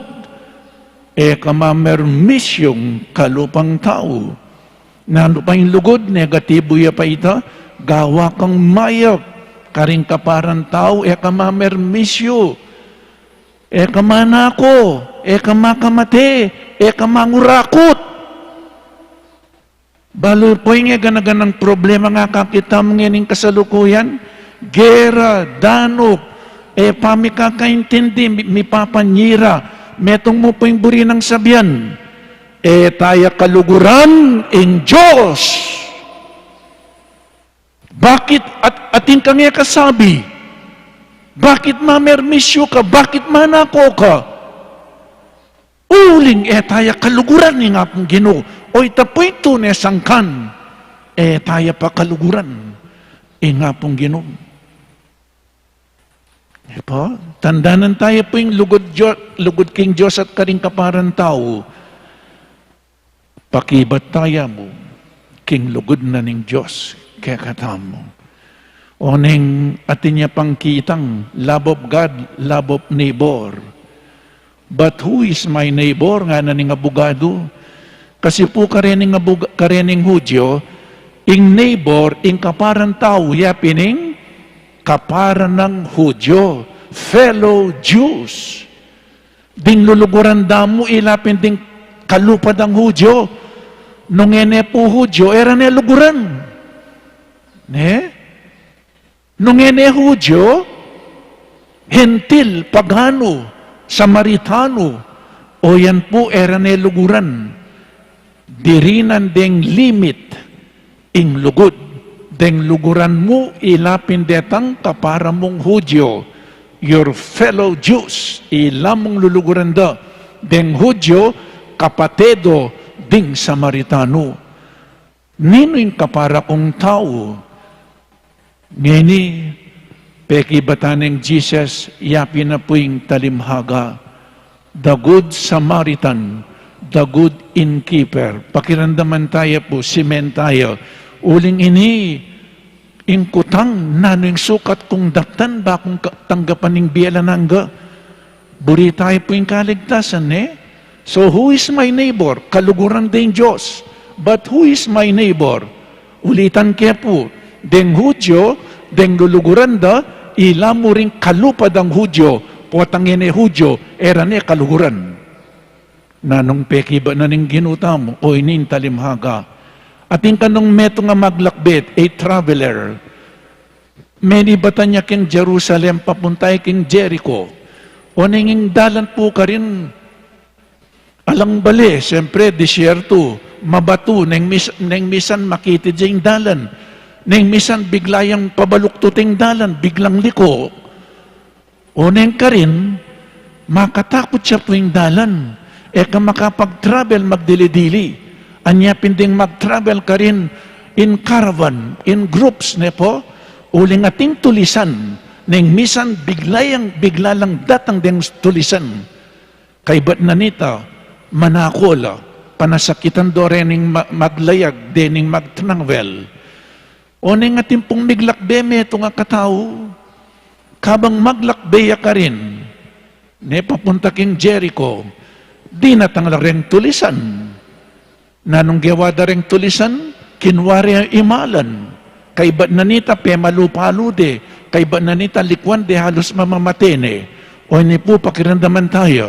E ka mamermisyung kalupang tau. Nanu pa ing lugud? Negatibu ya pa ita, gawa kang mayap karing kaparang tau, e ka mamermisyu, e ka manako, e ka makamate, e ka mangurakut. Balu pu ing e gana-ganang problema ing akakit tamu ngening kasalukuyan, gera, danup, e pamikakaintindi, mi-, mipapanyira, metung mu pu ing buri nang sabian, e taya kaluguran ing Dios. Bakit at-, atin kang e kasabi? Bakit mamermisyu ka? Bakit manako ka? Uling e taya kaluguran ing Apung Ginu. O ita pu ing tune sangkan, e taya pa kaluguran ing Apung Ginu. E pu, tandanan taya pu ing lugud Dio-, lugud king Dios at karing kaparang tau. Pakibat taya mu king lugud na ning Dios kekatamu. Oneng atin ya pang kitang love of God, love of neighbor. But who is my neighbor? Ngana ning abugadu. Kasi pu karening abuga-, karening Hudyo, ing neighbor, ing kaparang tau, ya pin ing kapara nang Hudyo, fellow Jews. Ding luluguran da mu, ila pin ding kalupa dang Hudyo. Nung e ne pu Hudyo, e ra ne luguran. Ne? Nung e ne Hudyo, Hentil, pagano, Samaritano, o yan pu, e ra ne luguran. Dirinan deng limit ing lugud. Deng luguran mu, ila pin detang kapara mung Hudyo, your fellow Jews, ila mung luluguran da. Deng Hudyo, kapatid do ding Samaritano. Ninu ing kapara kung tau? Ngeni, pekibatan neng Jesus, ya pin na pu ing talimhaga, the good Samaritan, the good innkeeper. Pakiramdaman taya pu, simen taya. Uling ini, ing kutang, nanu ing sukat kung daptan, ba kung ka-, tanggapan ing bie alang angga? Buri taya pu ing kaligtasan, ne? So, who is my neighbor? Kaluguran deng Dios. But who is my neighbor? Ulitan ke pu, deng Hudyo, deng luluguran da, ila mu ring kalupa dang Hudyo, potang e ne Hudyo, e ra ne kaluguran. Nanung pekibat na ning Ginu tamu, o ini ing talimhaga. Atin kanung metung a maglakbe, a traveler. Menibatan ya king Jerusalem, papunta ya king Jericho. O neng ing dalan pu karin, alang bale, siyempre, disyerto, mabatu, neng mis-, neng misan makitid ya ing dalan. Neng misan bigla yang pabaluktuting dalan, biglang liko. O neng karin, makatakut ya pu ing dalan. E ka makapag-travel magdili-dili. Anya pin ding mag-travel karin in caravan, in groups, ne pu? Uling ating tulisan, neng misan bigla yang, bigla lang datang deng tulisan. Kaybat na nita, manakol la, panasakitan do rening ma-, maglayag, dening mag-travel. O neng atin pung miglakbe metung a katau, kabang maglakbe ya karin, ne papunta king Jericho, dinatang la reng tulisan. Nanung gewa da reng tulisan? Kinua re imalan. Kaybat na nita pemalu-palu de, kaybat na nita likuan de, halus mamamate ne. O ini pu pakiramdaman taya.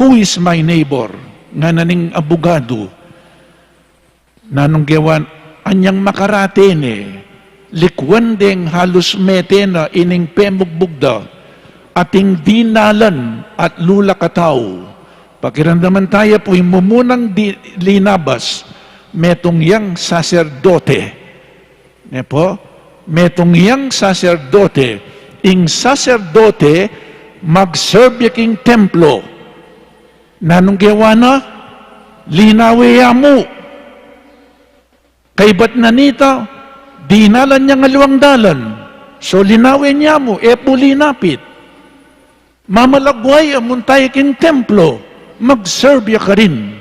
Who is my neighbor? Ngana ning abugadu. Nanung gewa, anyang makarate ne, likuan deng halus mete na ining pemugbug da, ating dinalan at lulak a tau. Pakiramdaman taya pu ing mumunang di-, linabas, metung yang saserdote. Ne pu? Metung yang saserdote. Ing saserdote, mag-serve ya king templo. Nanung gewa na? Linawe ya mu. Kaybat na nita, dinalan yang aliwang dalan. So, linawe ne ya mu, e pu linapit. Mamalagwa ya, munta ya king templo, mag-serve ya karin.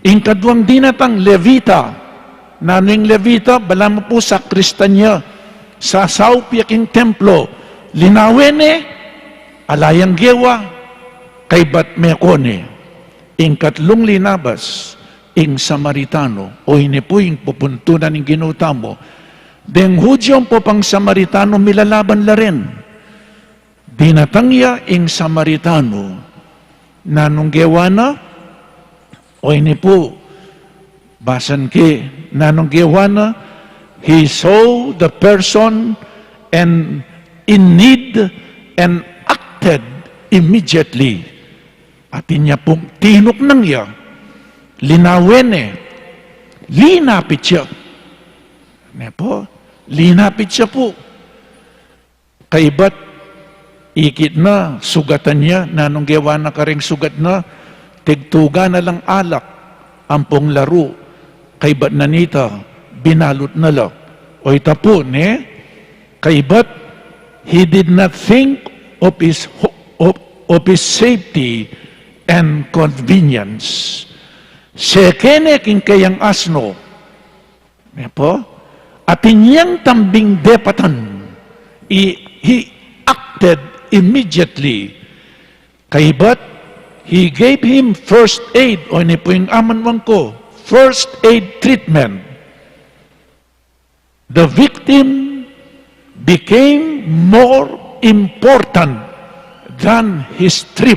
Ing kaduang dinatang, Levita. Nanu ing Levita? Balamu pu sakristan ya. Sasaup ya king templo. Linawe ne, ala yang gewa, kaybat meko ne. Ing katlung linabas, ing Samaritano. O ini pu ing pupuntunan ning Ginu tamu. Deng Hudyo ampong Samaritano milalaban la rin. Dinatang ya ing Samaritano. Nanung gewa na? O ini pu, basan ke, nanung gewa na? He saw the person and in need and acted immediately. Atin ya pung tinuknang ya, linawe ne, linapit ya. Ne pu? Linapit ya pu. Kaybat, ikit na, sugatan ya, nanung gewa na kareng sugat na? Tigtuga na lang alak ampong laru, kaybat na nita, binalut na la. O ita pu, ne? Kaybat, he did not think of his ho-, of, of his safety and convenience. Seke ne king keyang asno. Ne pu? Atin yang tambing depatan. He, he acted immediately. Kaybat, he gave him first aid. O ini pu ing amanwang ku. First aid treatment. The victim became more important than his trip.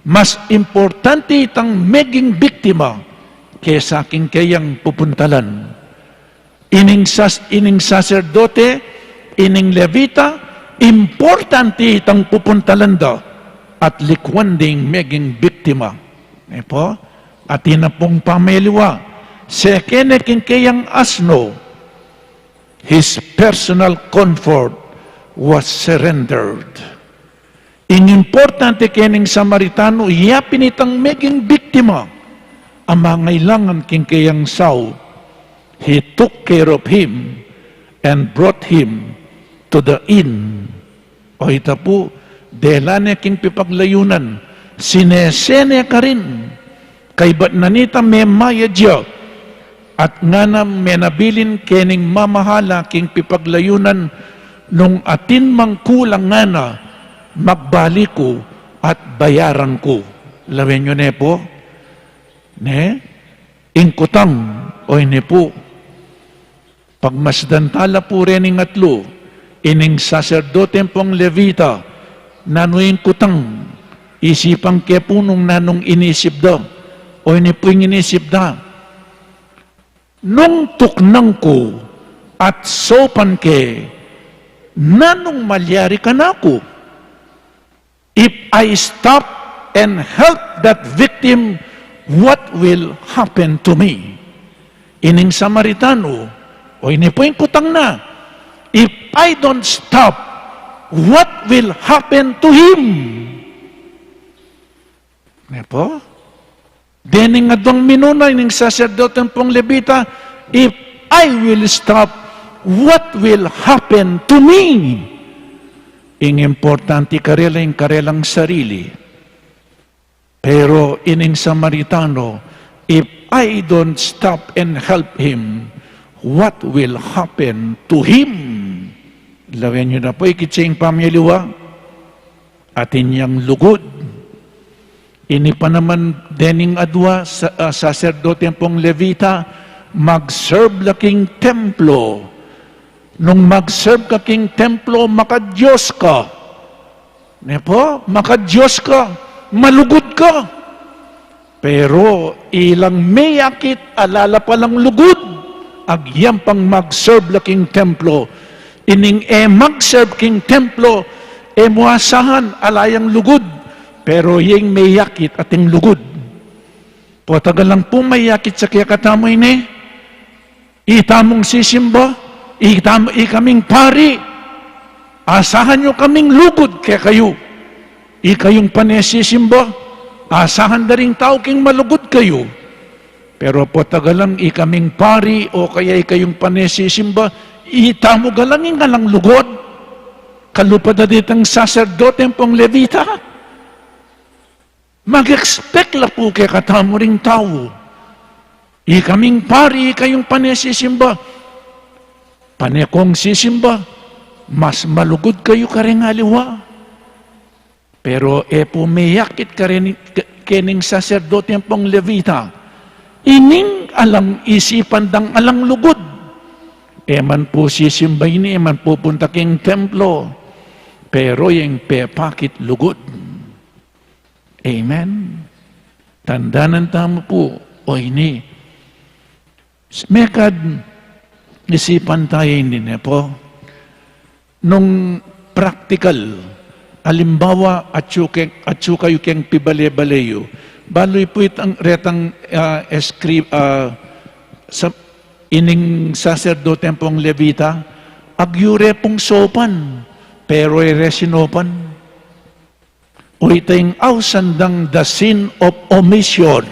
Mas importante itang meging biktima kesa king keyang pupuntalan. Ining sas-, ining saserdote, ining Levita, importante itang pupuntalan da at likuan ding meging biktima. Ne pu? Atin na pung pamaliwa, seke ne king keyang asno, his personal comfort was surrendered. Ing importante kening Samaritano, ya pin itang meging biktima a mangailangan king keyang saup. He took care of him and brought him to the inn. O ita pu, dela ne king pipaglayunan, sinese ne karin, kaybat na nita memayad ya, at ngana menabilin kening mamahala king pipaglayunan, nung atin mang kulang ngana, magbalik ku at bayaran ku. Lawen yu ne pu? Ne? Ing kutang, o ini pu, pagmasdan tala pu rening atlu, ining saserdote ampong Levita, nanu ing kutang, isipan ke pu nung nanung inisip da, o ini pu ing inisip da. Nung tuknang ku at saupan ke, nanung malyari kanaku? If I stop and help that victim, what will happen to me? Ining Samaritano, o ini pu ing kutang na, if I don't stop, what will happen to him? Ne pu? Dening aduang minuna, ining saserdote ampong Levita, if I will stop, what will happen to me? Ing importante karela ing karelang sarili. Pero ining Samaritano, if I don't stop and help him, what will happen to him? Lawen yu na pu, ikit ing pamaliwa. Atin yang lugud. Ini pa naman dening adua, sa, ah, saserdote ampong Levita, mag-serve la king templo. Nung mag-serve ka king templo, makaDios ka. Ne pu? MakaDios ka, malugud ka. Pero ilang meyakit, ala la palang lugud, agyang pang mag-serve la king templo. Ining e mag-serve king templo, e mu asahan, ala yang lugud. Pero ing meyakit ating lugud. Potagalan pu meyakit sa kekatamu ini. Itamung sisimba, itam-, ikaming pari, asahan yu kaming lugud kekayu. Ikayung pane sisimba, asahan da ring tau king malugud kayu. Pero potagalan ikaming pari o kaya ikayung pane sisimba, itamu galang ing alang lugud. Kalupa da ditang saserdote ampong Levita. Mag-expect la pu kekatamu ring tau. Ikaming pari, ikayung pane sisimba. Pane kung sisimba, mas malugud kayu kareng aliwa. Pero e pu meyakit kareni-, ke-, kening saserdote ampong Levita. Ining alang isipan dang alang lugud. E man pu sisimba ini, e man pupunta king templo. Pero ing pepakit lugud. Amen. Tandanan tamu pu, o ini. Mekad isipan taya ini, ne pu? Nung praktikal, alimbawa, atyu keng, atyu kayu keng pibale-bale yu. Balu pu itang, retang, ah, eskri-, ah, sa, ining saserdote ampong Levita, agyu re pung saupan, pero e re sinaupan. O ita ing ausan dang the sin of omission.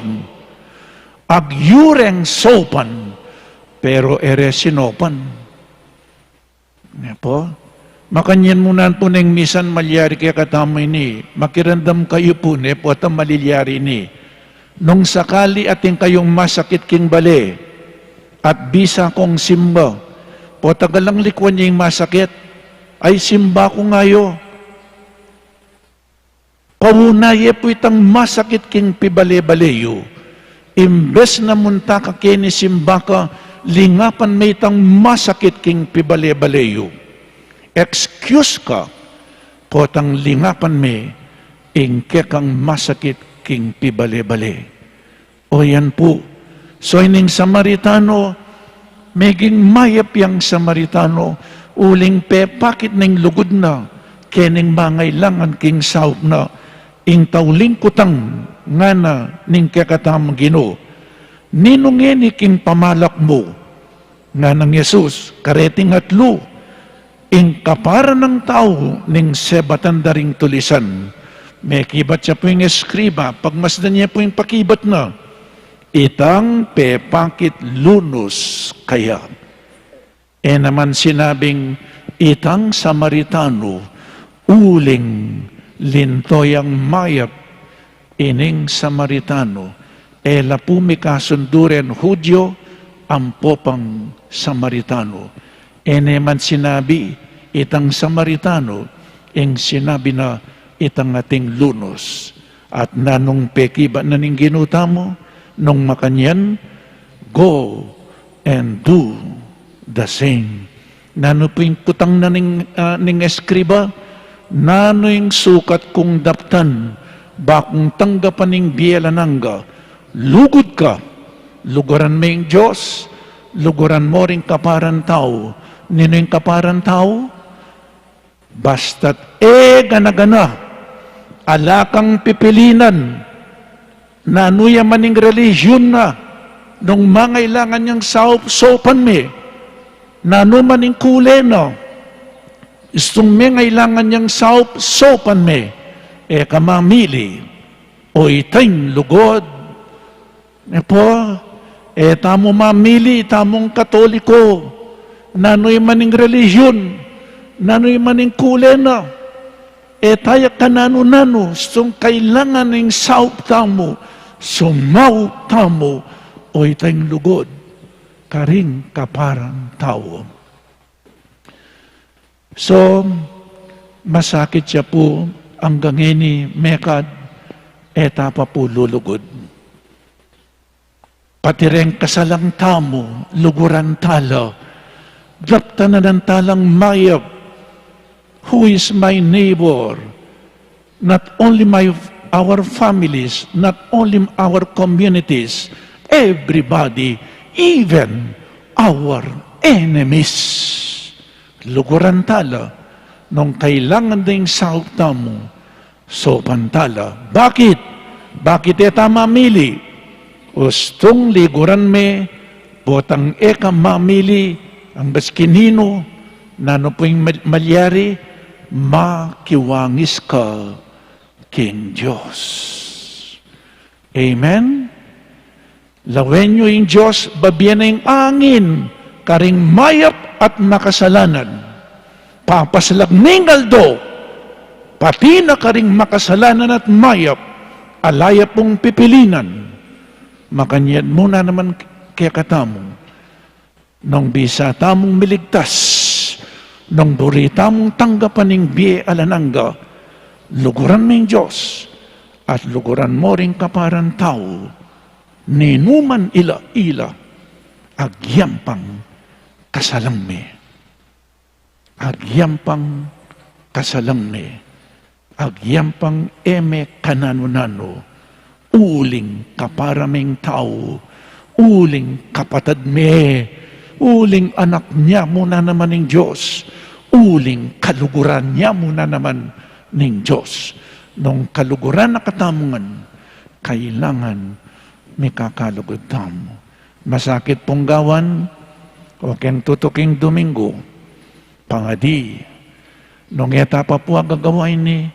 Agyu reng saupan, pero e re sinaupan. Ne pu? Makanyan mu nan pu neng misan malyari kekatamu ini, makiramdam kayu pu, ne pu, at malilyari ini. Nung sakali atin kayung masakit king bale, at bisa kung simba, potagalan likwan ye ing masakit, ay simba ku ngayu. Pauna ye pu itang masakit king pibale-bale yu. Imbes na munta ka keni simba ka, lingapan me itang masakit king pibale-bale yu. Excuse ka, potang lingapan me ing kekang masakit king pibale-bale. O yan pu. So ining Samaritano, meging mayap yang Samaritano, uling pepakit ne ing lugud na, kening mangailangan king saup na, ing tauling kutang, Ngana ning kekatamung Ginu, "Ninu ngeni king pamalak mu?" Nganang Jesus, "Kareting atlu, ing kaparan nang tau ning sebatan da ring tulisan." Mekibat ya pu ing eskriba, pagmasdan ye pu ing pakibat na, "Itang pepakit lunus kaya." E naman sinabing, "Itang Samaritano," uling linto yang mayap ining Samaritano. E la pu mikasundu ren Hudyo ampo pang Samaritano. E ne man sinabi, "Itang Samaritano," ing sinabi na, "Itang ating lunus." At nanung pekibat na ning Ginu tamu nung makanyan? "Go and do the same." Nanu pu ing kutang na ning, ah, ning eskriba? "Nanu ing sukat kung daptan, ba kung tanggapan ing bie alang angga?" Lugud ka, luguran me ing Dios, luguran mo ring kaparan tau. Ninu ing kaparan tau? Basta't e gana-gana, ala kang pipilinan, nanu ya man ing relihiun na, nung mangailangan yang saup, saupan me, nanu man ing kule na, istung mengailangan yang saup, saupan me, e ka mamili, o ita ing lugud. E pu, e tamu mamili, itamung Katoliko, nanu ya man ing relihiun, nanu ya man ing kule na, e taya kananu-nanu, sung kailangan ing saup tamu, sumaup tamu, o ita ing lugud karing kaparan tau. So, masakit ya pu, anggang ngeni mekad, e ta pa pu lulugud. Pati reng kasalang tamu, luguran tala, daptan na nang talang mayap. Who is my neighbor? Not only my, our families, not only our communities, everybody, even our enemies. Luguran tala, nung kailangan ding saup tamu, saupan tala. Bakit? Bakit e ta mamili? Ustung liguran me, botang e ka mamili, ang baskinino, nanu pu ing mal-, malyari, makiwangis ka king Dios. Amen? Lawen yu ing Dios, babie na ing angin karing mayap at makasalanan. Papaslag ning aldo, pati na karing makasalanan at mayap, ala ya pung pipilinan. Makanyan mu na naman kekatamu. Nung bisa tamung miligtas, nung buri tamung tanggapan ing bie alang angga, luguran me ing Dios, at luguran mo ring kaparan tau, ninuman ila-ila, agyang pang kasalang me. Agyang pang kasalang me. Agyang pang e me kananu-nanu, uling kapara meng tau, uling kapatad me, uling anak nya mu na naman ning Dios, uling kaluguran nya mu na naman ning Dios. Nung kaluguran na katamu ngan, kailangan mikakalugud tamu. Masakit pung gawan, o keng tutuking Domingo, pangadi. Nung e ta pa pu agagawa ini,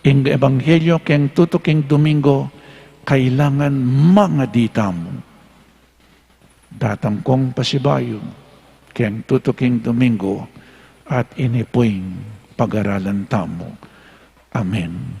ing ebanghelyo keng tutuking Domingo, kailangan mangadi tamu. Datang kung pasibayu keng tutuking Domingo, at ini pu ing pagaralan tamu. Amen.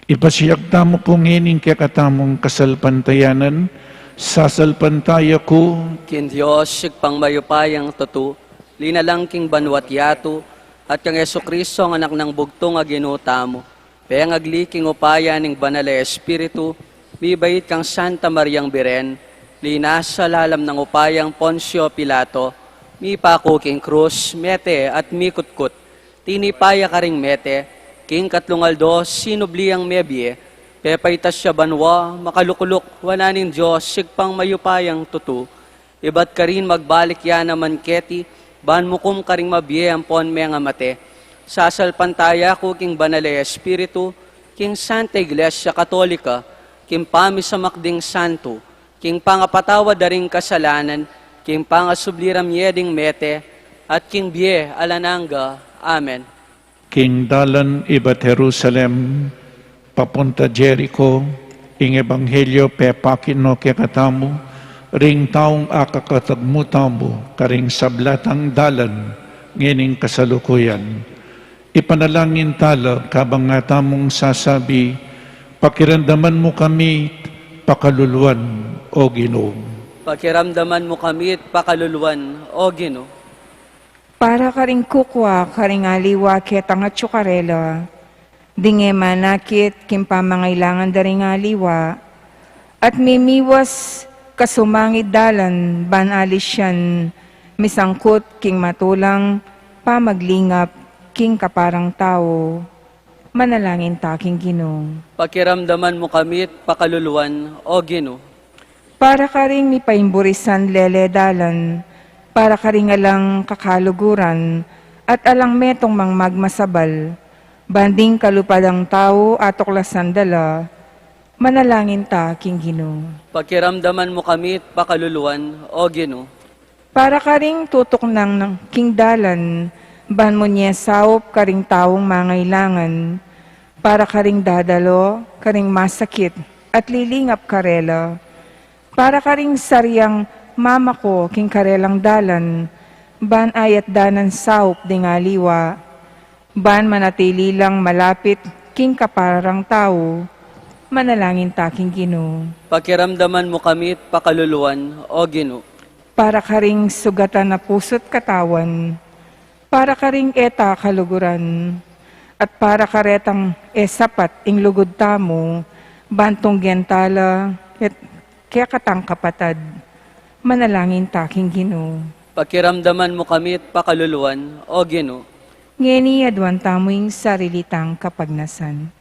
Ipasiag tamu pu ngeni ing kekatamung kasalpantayanan. Sasalpantaya ku king Dios, Ibpang mayupayang tutu, linalang king banua't yatu, at kang Jesucristo, a Anak nang bugtung a Ginu tamu, pengagli king upaya ning Banal a Espiritu, mibait kang Santa Mariang Biren, linasa lalam nang upayang Poncio Pilato, mipaku king krus, mete at mikutkut, tinipa ya karing mete, king katlung aldo sinubli yang mebie, pepaitas ya banua, makalukluk wanan ning Dios, Ibpang mayupayang tutu, ibat karin magbalik ya naman keti, ban mukum karing mabie ampon mengamate. Sasalpantaya ku king Banal a Espiritu, king Santa Iglesia Katolika, king pamisamak ding santu, king pangapatawad da ring kasalanan, king pangasubli ra mie ding mete, at king bie alang angga. Amen. King dalan ibat Jerusalem, papunta Jericho, ing ebanghelyo pepakit no kekatamu, ring taung akakatagmu tamu, karing sablang dalan, ngening kasalukuyan. Ipanalangin tala, kabang atamung sasabi, "Pakiramdaman mu kami, pakaluluan, O Ginu." Pakiramdaman mu kami, pakaluluan, O Ginu. Para karing kukua karing aliwa ketang atyu karela, ding e manakit king pamangailangan da ring aliwa, at mimiwas kasumangid dalan ban ali sian misangkut king matulang pamaglingap king kaparang tau. Manalangin ta king Ginu. Pakiramdaman mu kami, pakaluluan, O Ginu. Para karing mipaimburisan lele dalan, para karing alang kakaluguran, at alang metung mang magmasabal, ban ding kalupa dang tau atuklasan da la. Manalangin ta king Ginu. Pakiramdaman mu kami, pakaluluan, O Ginu. Para karing tutuknang king dalan, ban munye saup karing taung mangailangan, para karing dadalo karing masakit at lilingap karela, para karing sariang mamako king karelang dalan, ban ayat danan saup ding aliwa, ban manatili lang malapit king kaparang tau. Manalangin ta king Ginu. Pakiramdaman mu kami, pakaluluan, O Ginu. Para karing sugatan a pusu't katawan, para karing e ta kaluguran, at para karetang e sapat ing lugud tamu, ban tunggen tala, ket kekatang kapatad. Manalangin ta king Ginu. Pakiramdaman mu kami, pakaluluan, O Ginu. Ngeni aduan tamu ing sarili tang kapagnasan.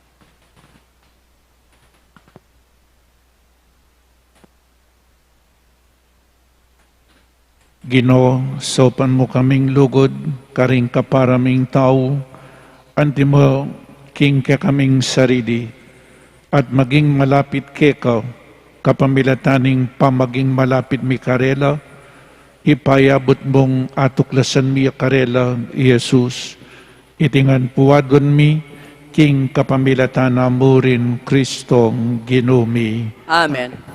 Ginu, saupan mu kaming lugud karing kapara ming tau, antimo king kekaming sarili, at maging malapit keka, kapamilatan ning pamaging malapit mi karela, ipayabut mung atuklasan mi karela i Jesus. Iti ngan pu aduan mi, king kapamilatan na mu ring Kristong Ginu mi. Amen.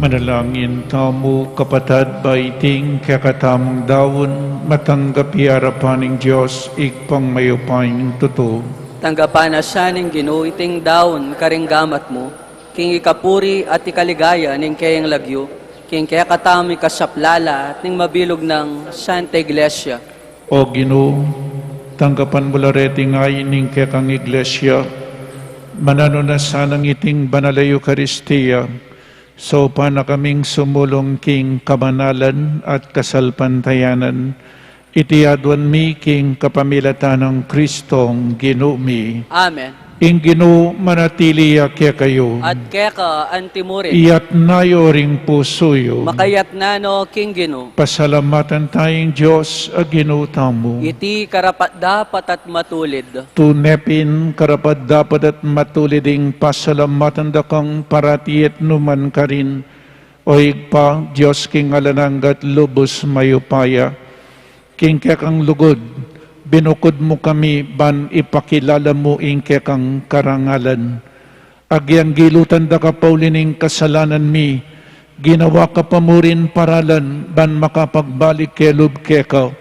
Manalangin tamu, kapatad, ba iting kekatamung daun matanggap ya king arapan ning Dios, Ibpang mayupayang tutu. Tanggapan na sa ning Ginu iting daun karing gamat mu, king ikapuri at ikaligaya ning keyang lagyu, king kekatamung ikasaplala at ning mabilug nang Santa Iglesia. O Ginu, tanggapan mu la reting ain ning kekang Iglesia, mananu na sanang iting banal a Eukaristia, saupan na kaming sumulung king kabanalan at kasalpantayanan. Iti aduan mi king kapamilatan nang Kristong Ginu mi. Amen. Ing Ginu manatili ya kekayu. At keka antimurin. Iyatas yu ring pusu yu. Makayatas no king Ginu. Pasalamatan taya ing Dios a Ginu tamu. Iti karapat-dapat at matulid. Tune pin karapat-dapat at matulid ing pasalamatan da kang parati at nukarin man karin, O Ibpa, Dios king alang angga at lubus mayupaya. King kekang lugud, binukud mu kami ban ipakilala mu ing kekang karangalan. Agyang gilutan da ka pauli ning kasalanan mi, ginawa ka pa mu rin paralan ban makapagbalik kelub keka.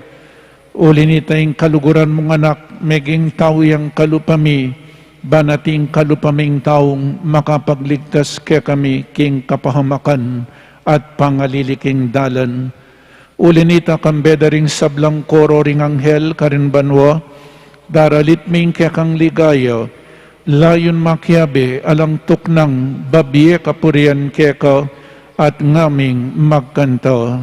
Uli na nita ing kaluguran mung Anak, meging tau yang kalupa mi, ban ating kalupa ming taung makapagligtas kekami king kapahamakan at pangalili king dalan. Uli na nita, kambe da ring sablang koro ring anghel karin banua, daralit mi ing kekang ligaya, layun makiabe alang tuknang babie kapurian keka at ngaming magkanta.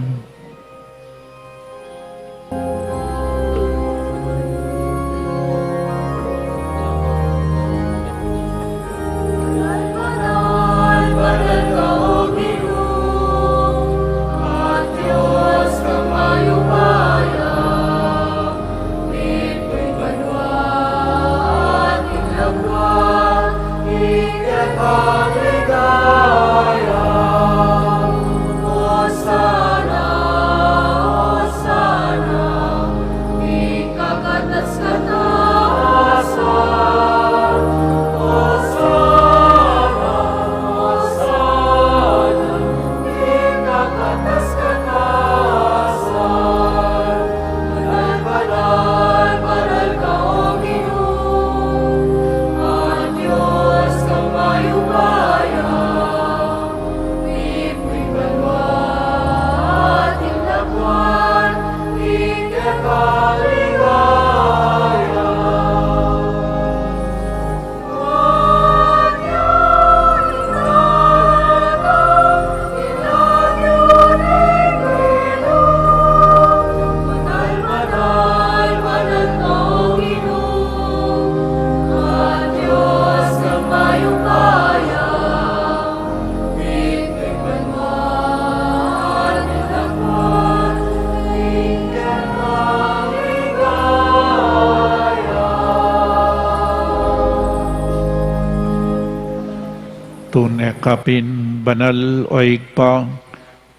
Tune ka pin banal, o Ibpa,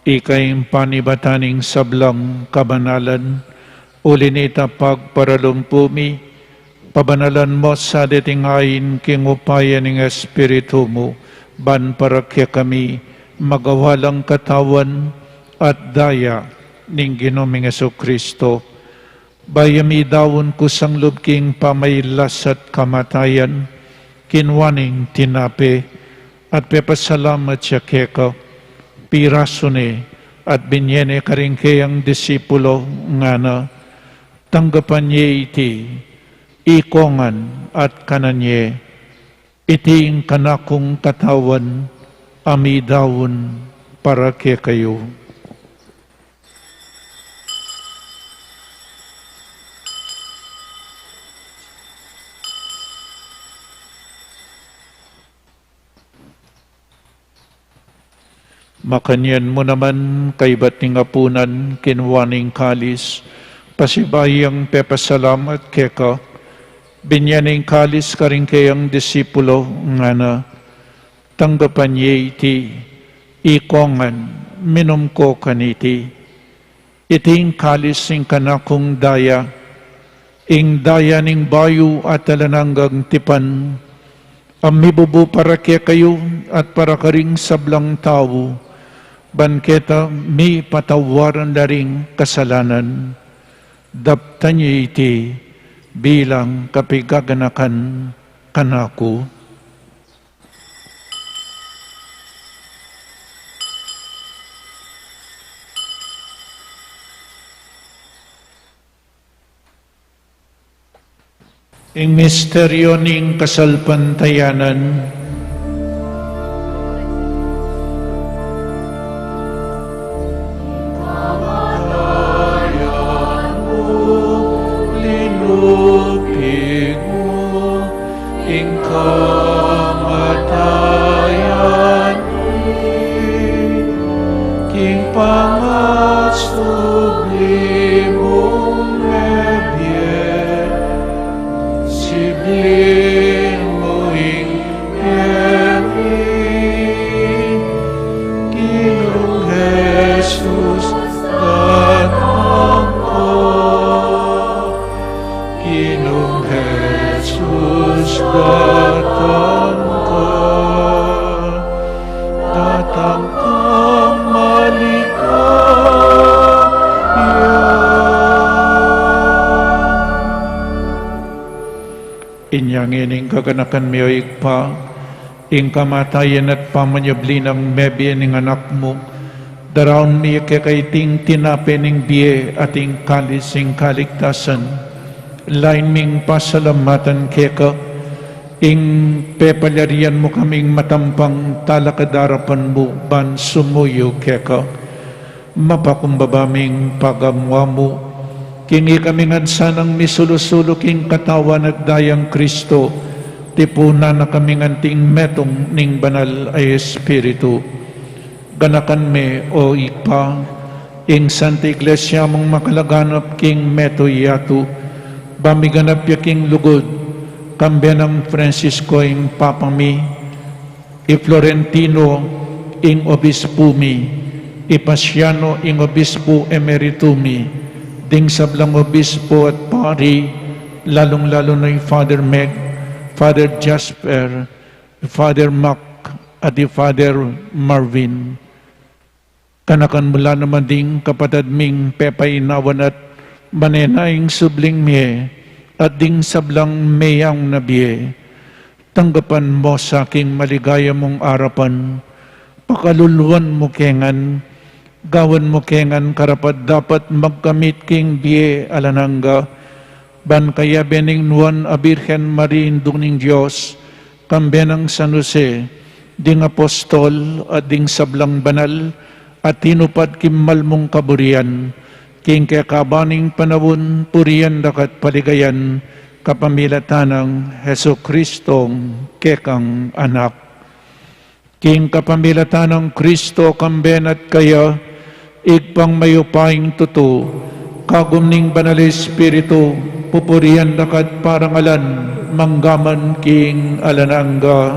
ika ing panibatan ning sablang kabanalan. Uli na nita, pagparalumpu mi, pabanalan mu sa deting ain king upaya ning Espiritu mu, ban para kekami magawa lang katawan at daya ning Ginu ming Jesucristo. Bayu ya midaun kusang lub king pamailas at kamatayan, kinua ne ing tinape at pepasalamat ya keka, pirasu ne at binye ne karing keyang disipulo, ngana: Tanggapan ye iti ikongan at kanan ye. Iti ing kanakung katawan a midaun para kekayu. Makanyan mu naman, kaybat ning apunan, kinua ne ing kalis, pasibayu yang pepasalamat keka, binye ne ing kalis karing keyang disipulo, ngana: Tanggapan ye iti ikongan, minum ko kaniti. Iti ing kalis ning kanakung daya, ing daya ning bayu at alang anggang tipan, a mibubu para kekayu at para karing sablang tau, Ban keta mipatawaran la ring kasalanan, daptan ye iti bilang kapigaganakan kanaku. Ing misteryo ning kasalpantayanan. Linupig mu ing kamatayan mi, king pangasubli mung mebie, sibling mu ing mie mi, Ginung Jesus, datang ka. Ginung Jesus, datang ka. Datang ka, maligaya. Inya ngeni ing kaganakan mi, O Ibpa, ing kamatayan at pamanyubli nang mebie ning Anak mu, daraun mi keka iting tinape ning bie at ing kalis ning kaligtasan. Lain ming pasalamatan keka ing pepalyarian mu kaming matampang talakad king arapan mu ban sumuyu keka. Mapakumbaba ming pagamu-amu king ikami ngan sanang misulu-sulu king katawan at dayang Kristo, tipunan na kami ngan king metung ning Banal a Espiritu. Ganakan me, O Ibpa, ing Santa Iglesia mung makalaganap king metung yatu, ba miganap ya king lugud, kambe nang Francisco ing Papa mi, i Florentino ing obispu mi, i Paciano ing obispu emeritu mi, ding sablang obispu at pari, lalung-lalu na i Father Meg, Father Jasper, i Father Mac, at i Father Marvin. Ganakan mu la naman ding kapatad ming pepainawan at manenaya ing subling mie, at ding sablang meyaun na bie. Tanggapan mu sa king maligaya mung arapan, pakaluluan mu ke ngan, gawan mu ke ngan karapat-dapat magkamit king bie alang angga, ban kayabe ning Nuan a Birhen Maria, Indu ning Dios, kambe nang San Jose, ding apostol at ding sablang banal a tinupad king mal mung kaburian, king kekaban ning panaun purian da ka at paligayan, kapamilatan nang Jesucristong kekang Anak. King kapamilatan nang Kristo, kambe na at kaya, Ibpang mayupayang tutu, kagum ning Banal a Espiritu, pupurian da ka at parangalan, mangga man king alang angga.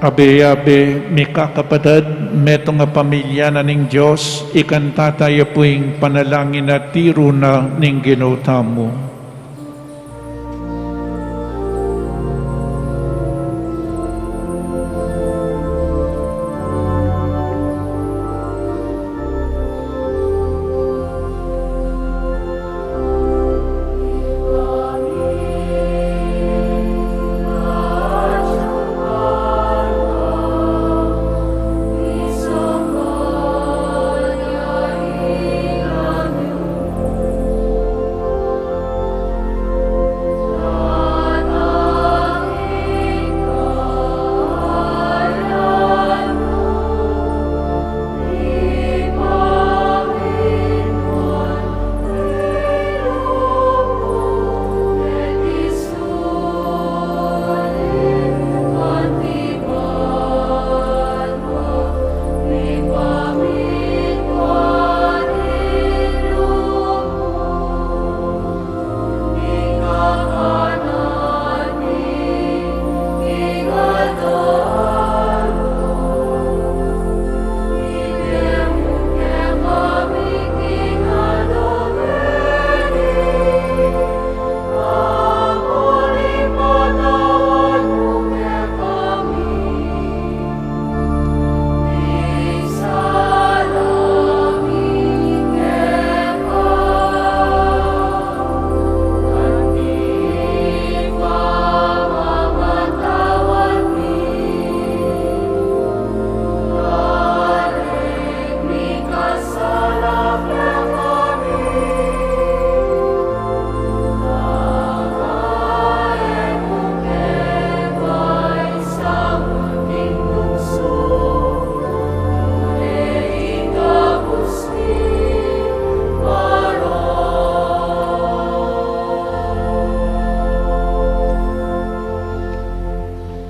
Abe-abe, mikakapatad, metung a pamilya na ning Dios, ikanta taya pu ing panalangin a tiru na ning Ginu tamu.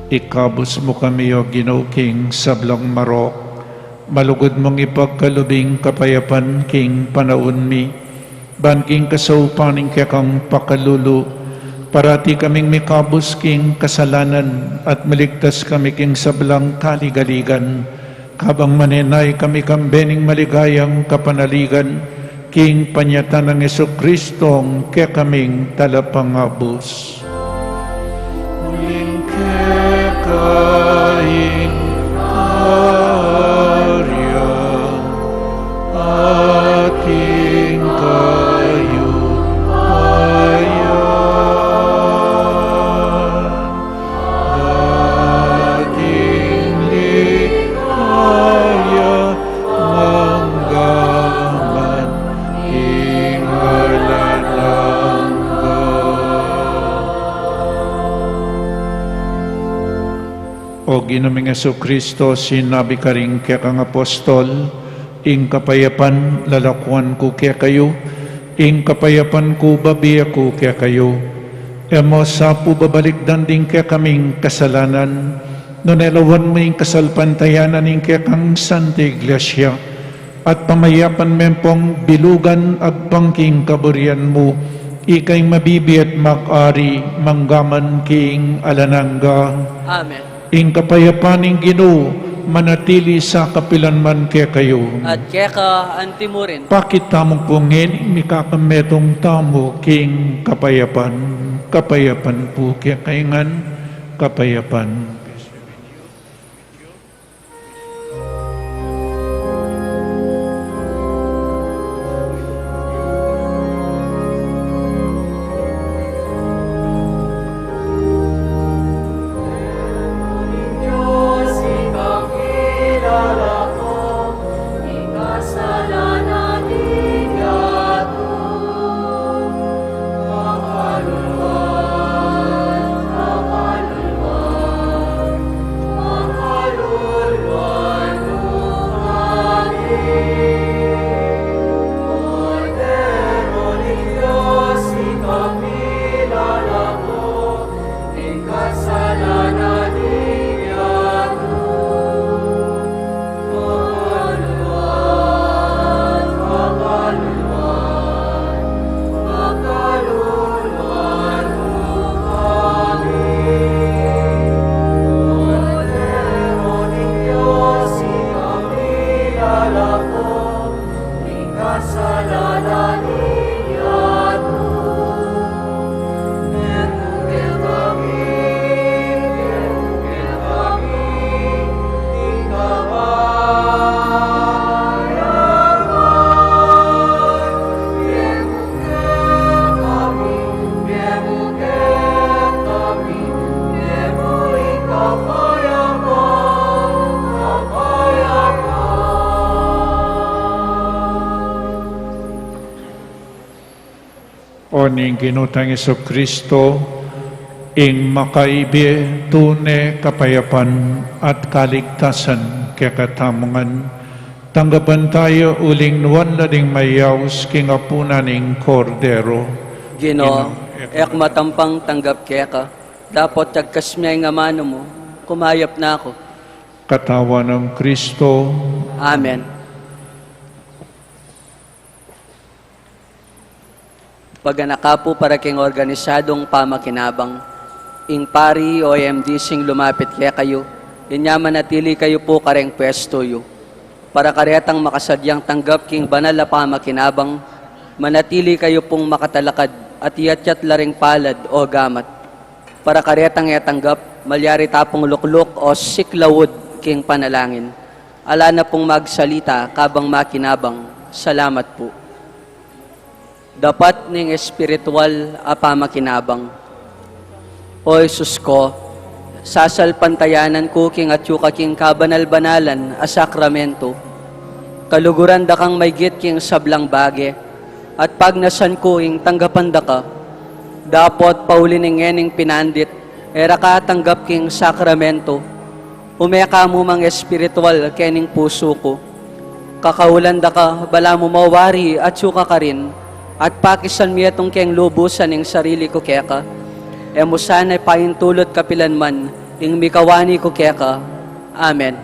Ikabus mu kami, O Ginu, king sablang marok, malugud mung ipagkalub ing kapayapan king panaun mi, ban king kasaupan ning kekang pakalulu, parati kaming mikabus king kasalanan at maligtas kami king sablang kaligaligan, kabang manenaya kami kambe ning maligayang kapanaligan, king panyatang nang Jesucristong kekaming Talapangabus. Uling keka ing karyan, at ing kayupayan, at ing ligaya mangga man king alang angga. O Ginu ming Jesucristo, sinabi karing kekang apostol, ing kapayapan lalakuan ku kekayu, ing kapayapan ku bibie ku kekayu. E mu sa pu babalikdan ding kekaming kasalanan, nune lawan mu ing kasalpantayanan ning kekang Santa Iglesia, at pamayapan me pung bilugan agpang king kaburian mu, ika ing mabibie at mag-ari mangga man king alang angga. Amen. Ing kapayapan ning Ginu manatili sa kapilan man kekayu. At keka anti mu rin. Pakit tamu pu ngening mikakametung tamu king kapayapan. Kapayapan pu kekayu ngan, kapayapan. O ning Ginu tang Jesucristo, ing makaibie tune kapayapan at kaligtasan kekatamu ngan, tanggapan taya uling nuan la ding mayaus king apunan ning Kordero. Ginu, Ginu, e ku matampang tanggap keka, dapot tagkas me ing amanu mu, kumayap na ku. Katawan nang Kristo. Amen. Paganaka pu para king organisadung pamakinabang, ing pari o M D C ing lumapit kekayu, inya manatili kayu pu kareng pwestu yu. Para karetang makasadyang tanggap king banal a pamakinabang, manatili kayu pung makatalakad at iyatyat la ring palad o gamat. Para karetang e tanggap, malyari ta pung lukluk o siklaud king panalangin. Ala na pung magsalita kabang makinabang. Salamat pu. Dapat ning espiritual a pamakinabang. O Jesus ko, sasalpantayanan ku king atyu ka king kabanal-banalan a sakramento. Kaluguran da kang maygit king sablang bage, at pagnasan ku ing tanggapan da ka. Dapot pauli ning ngening pinandit, e ra ka tanggap king sakramento. Ume ka mu mang espiritual kening pusu ku. Kakaulan da ka, balamu mawari atyu ka karin, at pakisan mi atung keng lubusan ing sarili ku keka. E mu sana paintulut kapilan man Ing mikawani ku keka. Amen.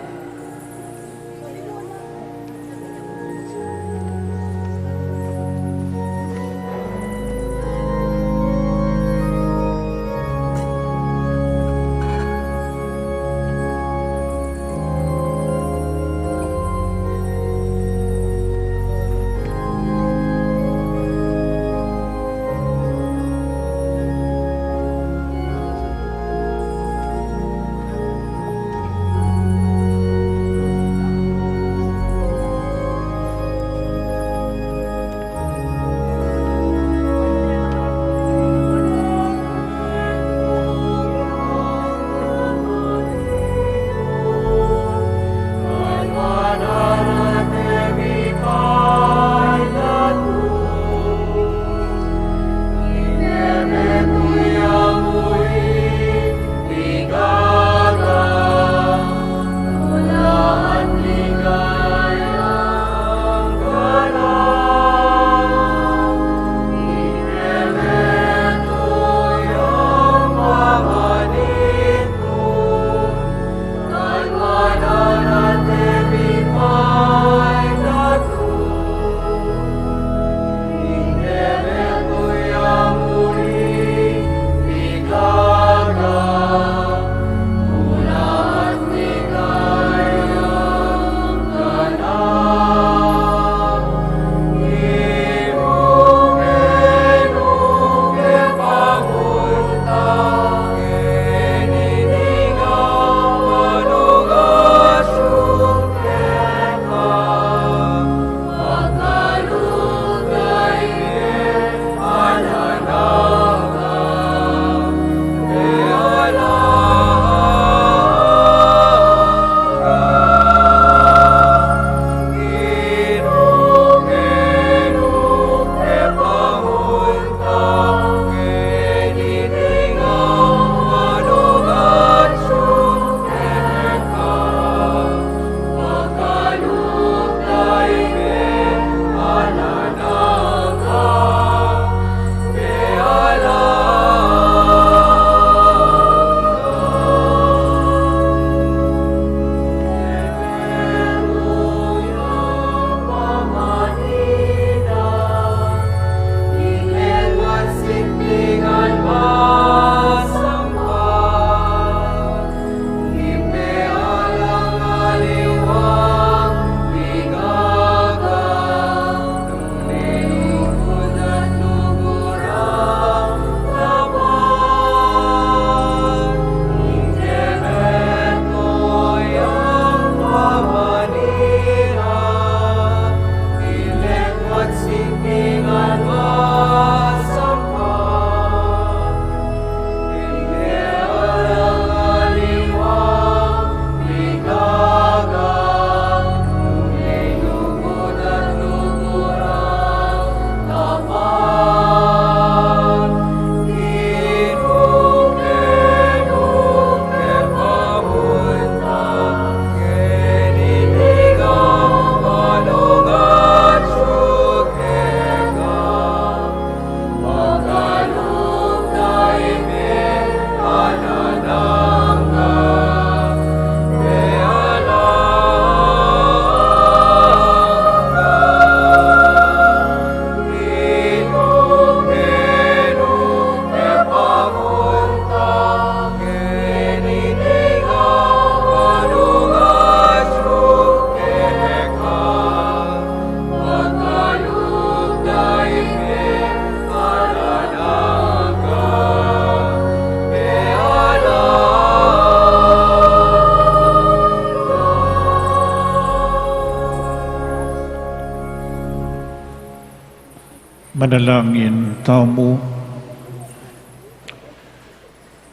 Manalangin tamu.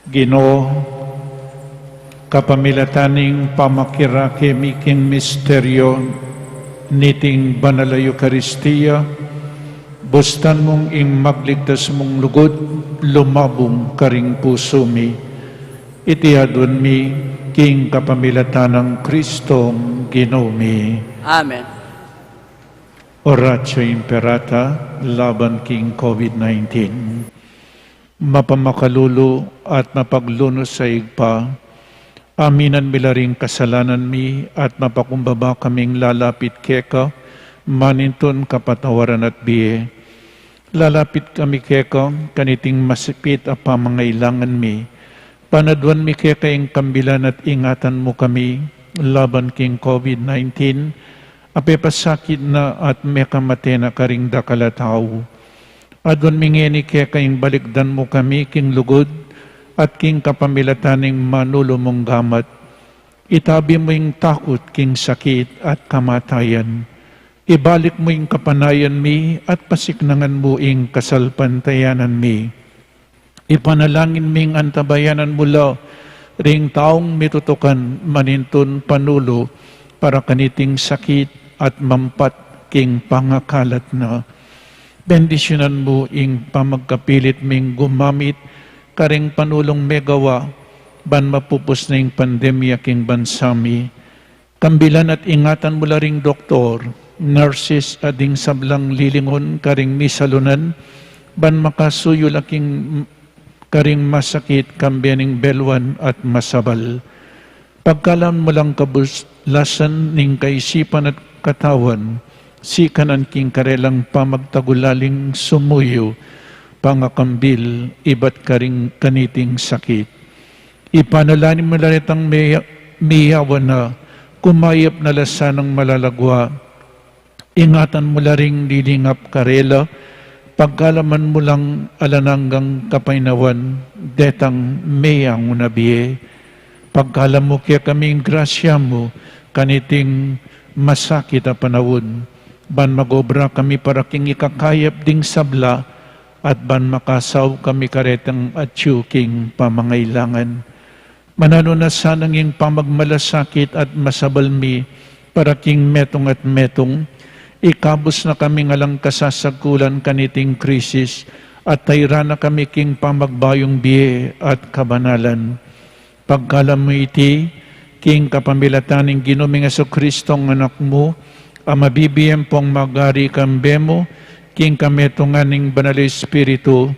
Ginu, kapamilatan ning pamakirake mi king misteryo niting banal a Eukaristia, bustan mung ing magligtas mung lugud lumabung karing pusu mi. Iti aduan mi king kapamilatan nang Kristong Ginu mi. Amen. Oratio Imperata laban king COVID nineteen. Mapamakalulu at mapaglunus a Ibpa, Aminan mi la ring kasalanan mi at mapakumbaba kaming lalapit keka, manintun kapatawaran at bie. Lalapit kami keka, kaniting masipit a pamangailangan mi. Panaduan mi keka ing kambilan at ingatan mu kami laban king COVID nineteen, a pepasakit na at mekamate na karing dakal a tau. Aduan mi ngeni keka ing balikdan mu kami king lugud at king kapamilatan ning manulu mung gamat. Itabi mu ing takut king sakit at kamatayan. Ibalik mu ing kapanayan mi at pasiknangan mu ing kasalpantayanan mi. Ipanalangin ming antabayanan mu la ring taung mitutukan manintun panulu para kaniting sakit at mampat king pangakalat na. Bendisyunan mu ing pamagkapilit ming gumamit karing panulung megawa ban mapupus na ing pandemya king bansa mi. Kambilan at ingatan mu la ring doktor, nurses, at ding sablang lilingun karing misalunan, ban makasuyu la king karing masakit, kambe ning beluan at masabal. Pagkalan mu lang kabulasan ning kaisipan at katawan, sikanan king karelang pamagtagulaling sumuyu, pangakambil, ibat karing kaniting sakit. Ipanalangin mu la retang meya-, meyawan na, kumayap na la sanang malalagwa. Ingatan mu la ring lilingap karela, pagkalaman mu lang alang anggang kapaynawan, detang meyangu na bie. Pagkalam mu kekaming grasya mu, kaniting masakit a panaun, ban mag-obra kami para king ikakayap ding sabla, at ban makasaup kami karetang atyu king pamangailangan. Mananu na sanang ing pamagmalasakit at masabal mi para king metung at metung, ikabus na kaming alang kasasagkulan kaniting krisis, at tayran na kami king pamagbayung bie at kabanalan. Pagkalam mu iti, king kapamilatan ning Ginu ming Jesucristo, ing Anak mu, a mabibie ampong magari kambe mu, king kametungan ning Banal Espiritu,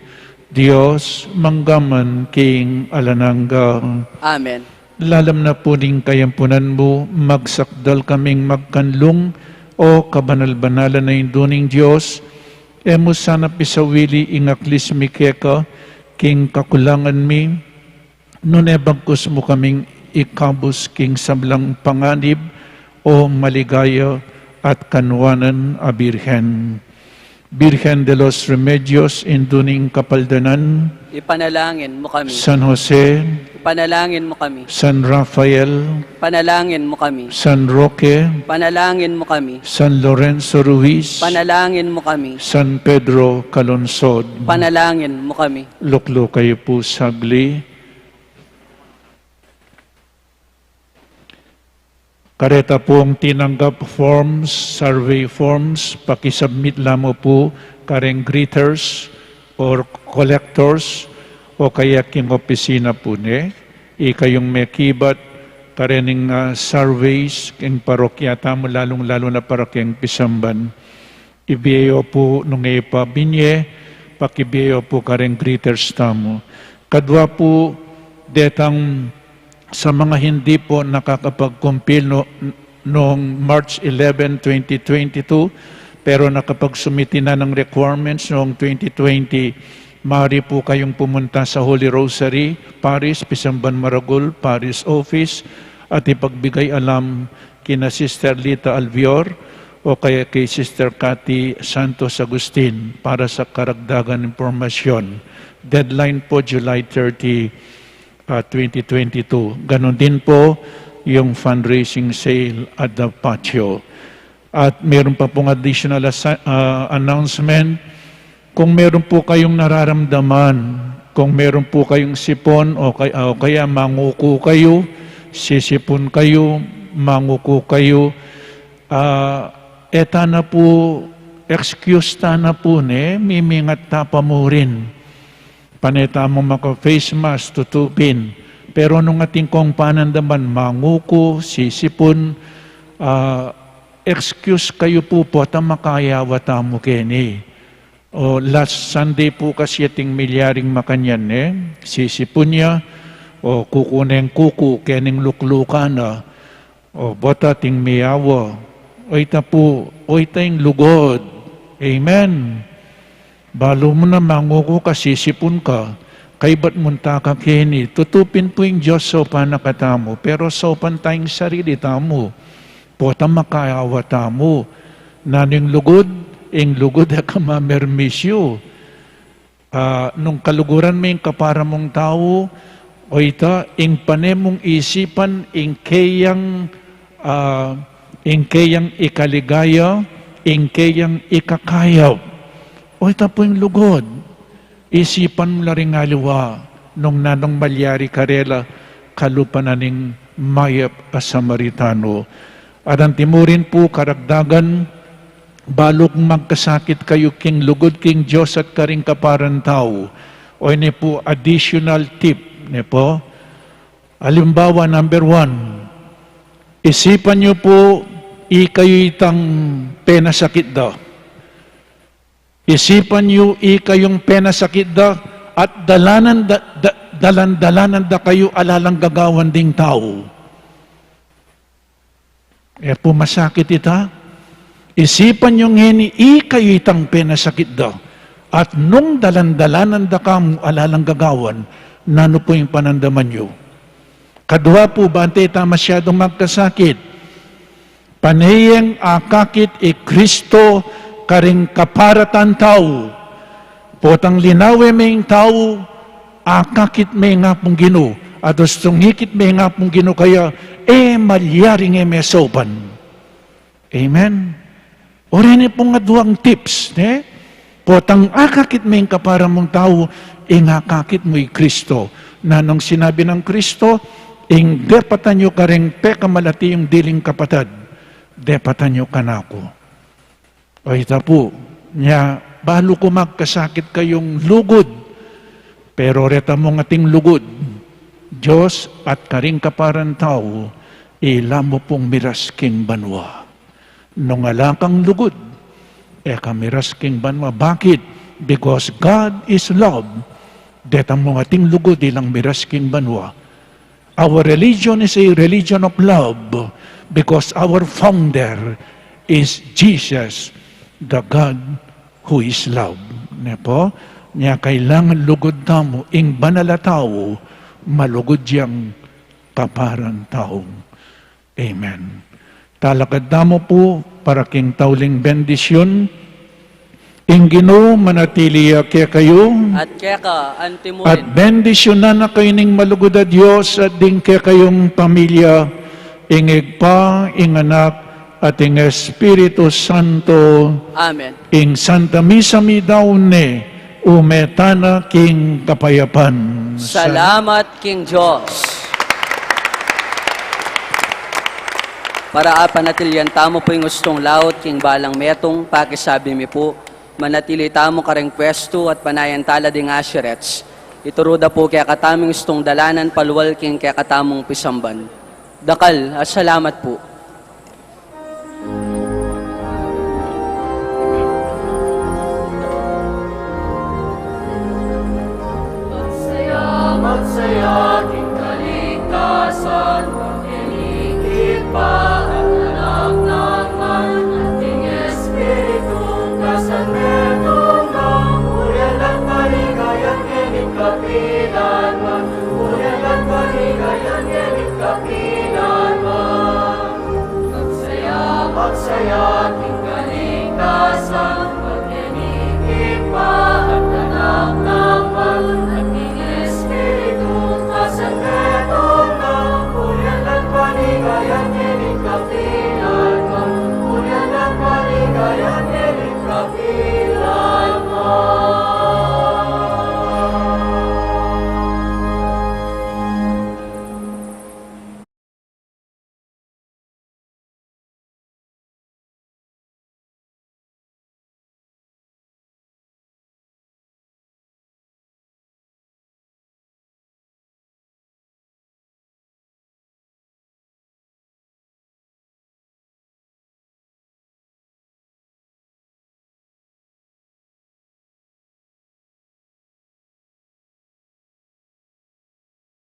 Dios, mangga man king alang angga. Amen. Lalam na pu ning kayampunan mu, magsakdal kaming magkanlung, o kabanal-banalan a Indu ning Dios, e mu sana pisawili ing aklis mi keka, king kakulangan mi, nune bagkus mu kaming ikabus king sablang panganib, o maligaya at kanuanan a Birhen. Birhen de los Remedios, Indu ning Kapaldanan. Ipanalangin mu kami. San Jose. Ipanalangin mu kami. San Rafael. Ipanalangin mu kami. San Roque. Ipanalangin mu kami. San Lorenzo Ruiz. Ipanalangin mu kami. San Pedro Calungsod. Ipanalangin mu kami. Lukluk kayu pu saglit. Kareta pung tinanggap forms, survey forms, pakisubmit la mu pu kareng greeters or collectors o kaya king opisina pu ne. Ikayung mekibat karening, ah, surveys king parokya tamu, lalung-lalu na para king pisamban. Ibie yu pu nung e pa binye, pakibie yu pu kareng greeters tamu. Kadwa pu, detang sa mga hindi po nakakapag-compile no-, noong March eleven, twenty twenty-two, pero nakapagsumiti na ng requirements noong twenty twenty, maaari po kayong pumunta sa Holy Rosary Parish, Pisamban Maragul Parish Office, at ipagbigay alam kina Sister Lita Alvior o kaya kay Sister Cathy Santos Agustin para sa karagdagan impormasyon. Deadline po, July thirty, ah, twenty twenty-two. Ganun din po yung fundraising sale at the patio. At meron pa pong additional asa-, ah, announcement. Kung meron po kayong nararamdaman, kung meron po kayong sipon o kay-, o kaya manguko kayo, sisipon kayo, manguko kayo, ah, e ta na pu, excuse ta na pu ne, mimingat ta pa murin. Pane tamung maka-face mask, tutupin. Pero nung atin kong panandaman, manguko, sisipon, ah, excuse kayu pu, pota makayawa tamu keni. O, last Sunday pu kasi ating milyaring makanyan, e. Sisipun ya, O kuku neng kuku, keng luklukan na, o bota ting miyawa. Oyta pu, oyta ing lugud. Amen. Balu mu na manguku ka, sisipun ka, kaybat munta ka keni. Tutupin pu ing Dios saupan na katamu, pero saupan ta ing sarili tamu. Pota makayawa tamu. Nanu ing lugud? Ing lugud e ka mamermisyu. Ah, nung kaluguran me ing kapara mung tau, oyta, ing pane mung isipan, ing keyang, ah, ing keyang ikaligaya, ing keyang ikakayap. Oyta pu ing lugud. Isipan mu la ring aliwa, nung nanung malyari karela, kalupa na ning mayap a Samaritano. At anti mu rin pu karagdagan, balu magkasakit kayu king lugud king Dios at karing kaparan tau. O ini pu additional tip, ne po? Alimbawa, number one, isipan yu pu, ikayu itang penasakit da. Isipan yu, ikayung penasakit da, at dalanan da, da, dalan-dalanan da kayu alalang gagawan ding tau. E pu masakit ita? Isipan yu ngeni, ikayu itang penasakit da. At nung dalan-dalanan da kamu alalang gagawan, nanu pu ing panandaman yu? Kadua pu, bante ta masyadung magkasakit. Pane yeng akakit i Kristo karing kaparatan tau. Potang linawe me ing tau, akakit me ing Apung Ginu, at ustung ikit me ing Apung Ginu kaya, e malyari nge me saupan. Amen. O reni pung aduang tips, ne? Potang akakit me ing kapara mung tau, ing akakit mu i Kristo. Nanung sinabi nang Kristo? Ing depatan yu karing pekamalati yung diling kapatad, depatan yu kanaku. Oyta pu, nya, balu ku magkasakit kayung lugud, pero reta mung ating lugud, Dios at karing kaparan tau, ila mu pung miras king banua. Nung ala kang lugud, e ka miras king banua. Bakit? Because God is love. Deta mung ating lugud, ilang miras king banua. Our religion is a religion of love because our founder is Jesus, the God who is love. Ne po? Nya kailangan lugud tamu, ing banal a tau, malugud yang kaparan tau. Amen. Talakad tamu pu para king tauling bendisyun. Ing Ginu manatili ya kekayu. At keka, anti mu rin. At bendisyunan na kayu ning malugud a Dios at ding kekayung pamilya, ing Ibpa, ing Anak, at ing Espiritu Santo. Amen. Ing Santa Misa midaun ne, ume tana king kapayapan. Salamat king Dios. Para apanatilyan tamu pu ing ustung laut king balang metung, pakisabi mi pu, manatili tamu karing pwestu at panayan tala ding asirets. Ituru da pu kekatamu ing ustung dalanan palual king kekatamung pisamban. Dakal a salamat pu.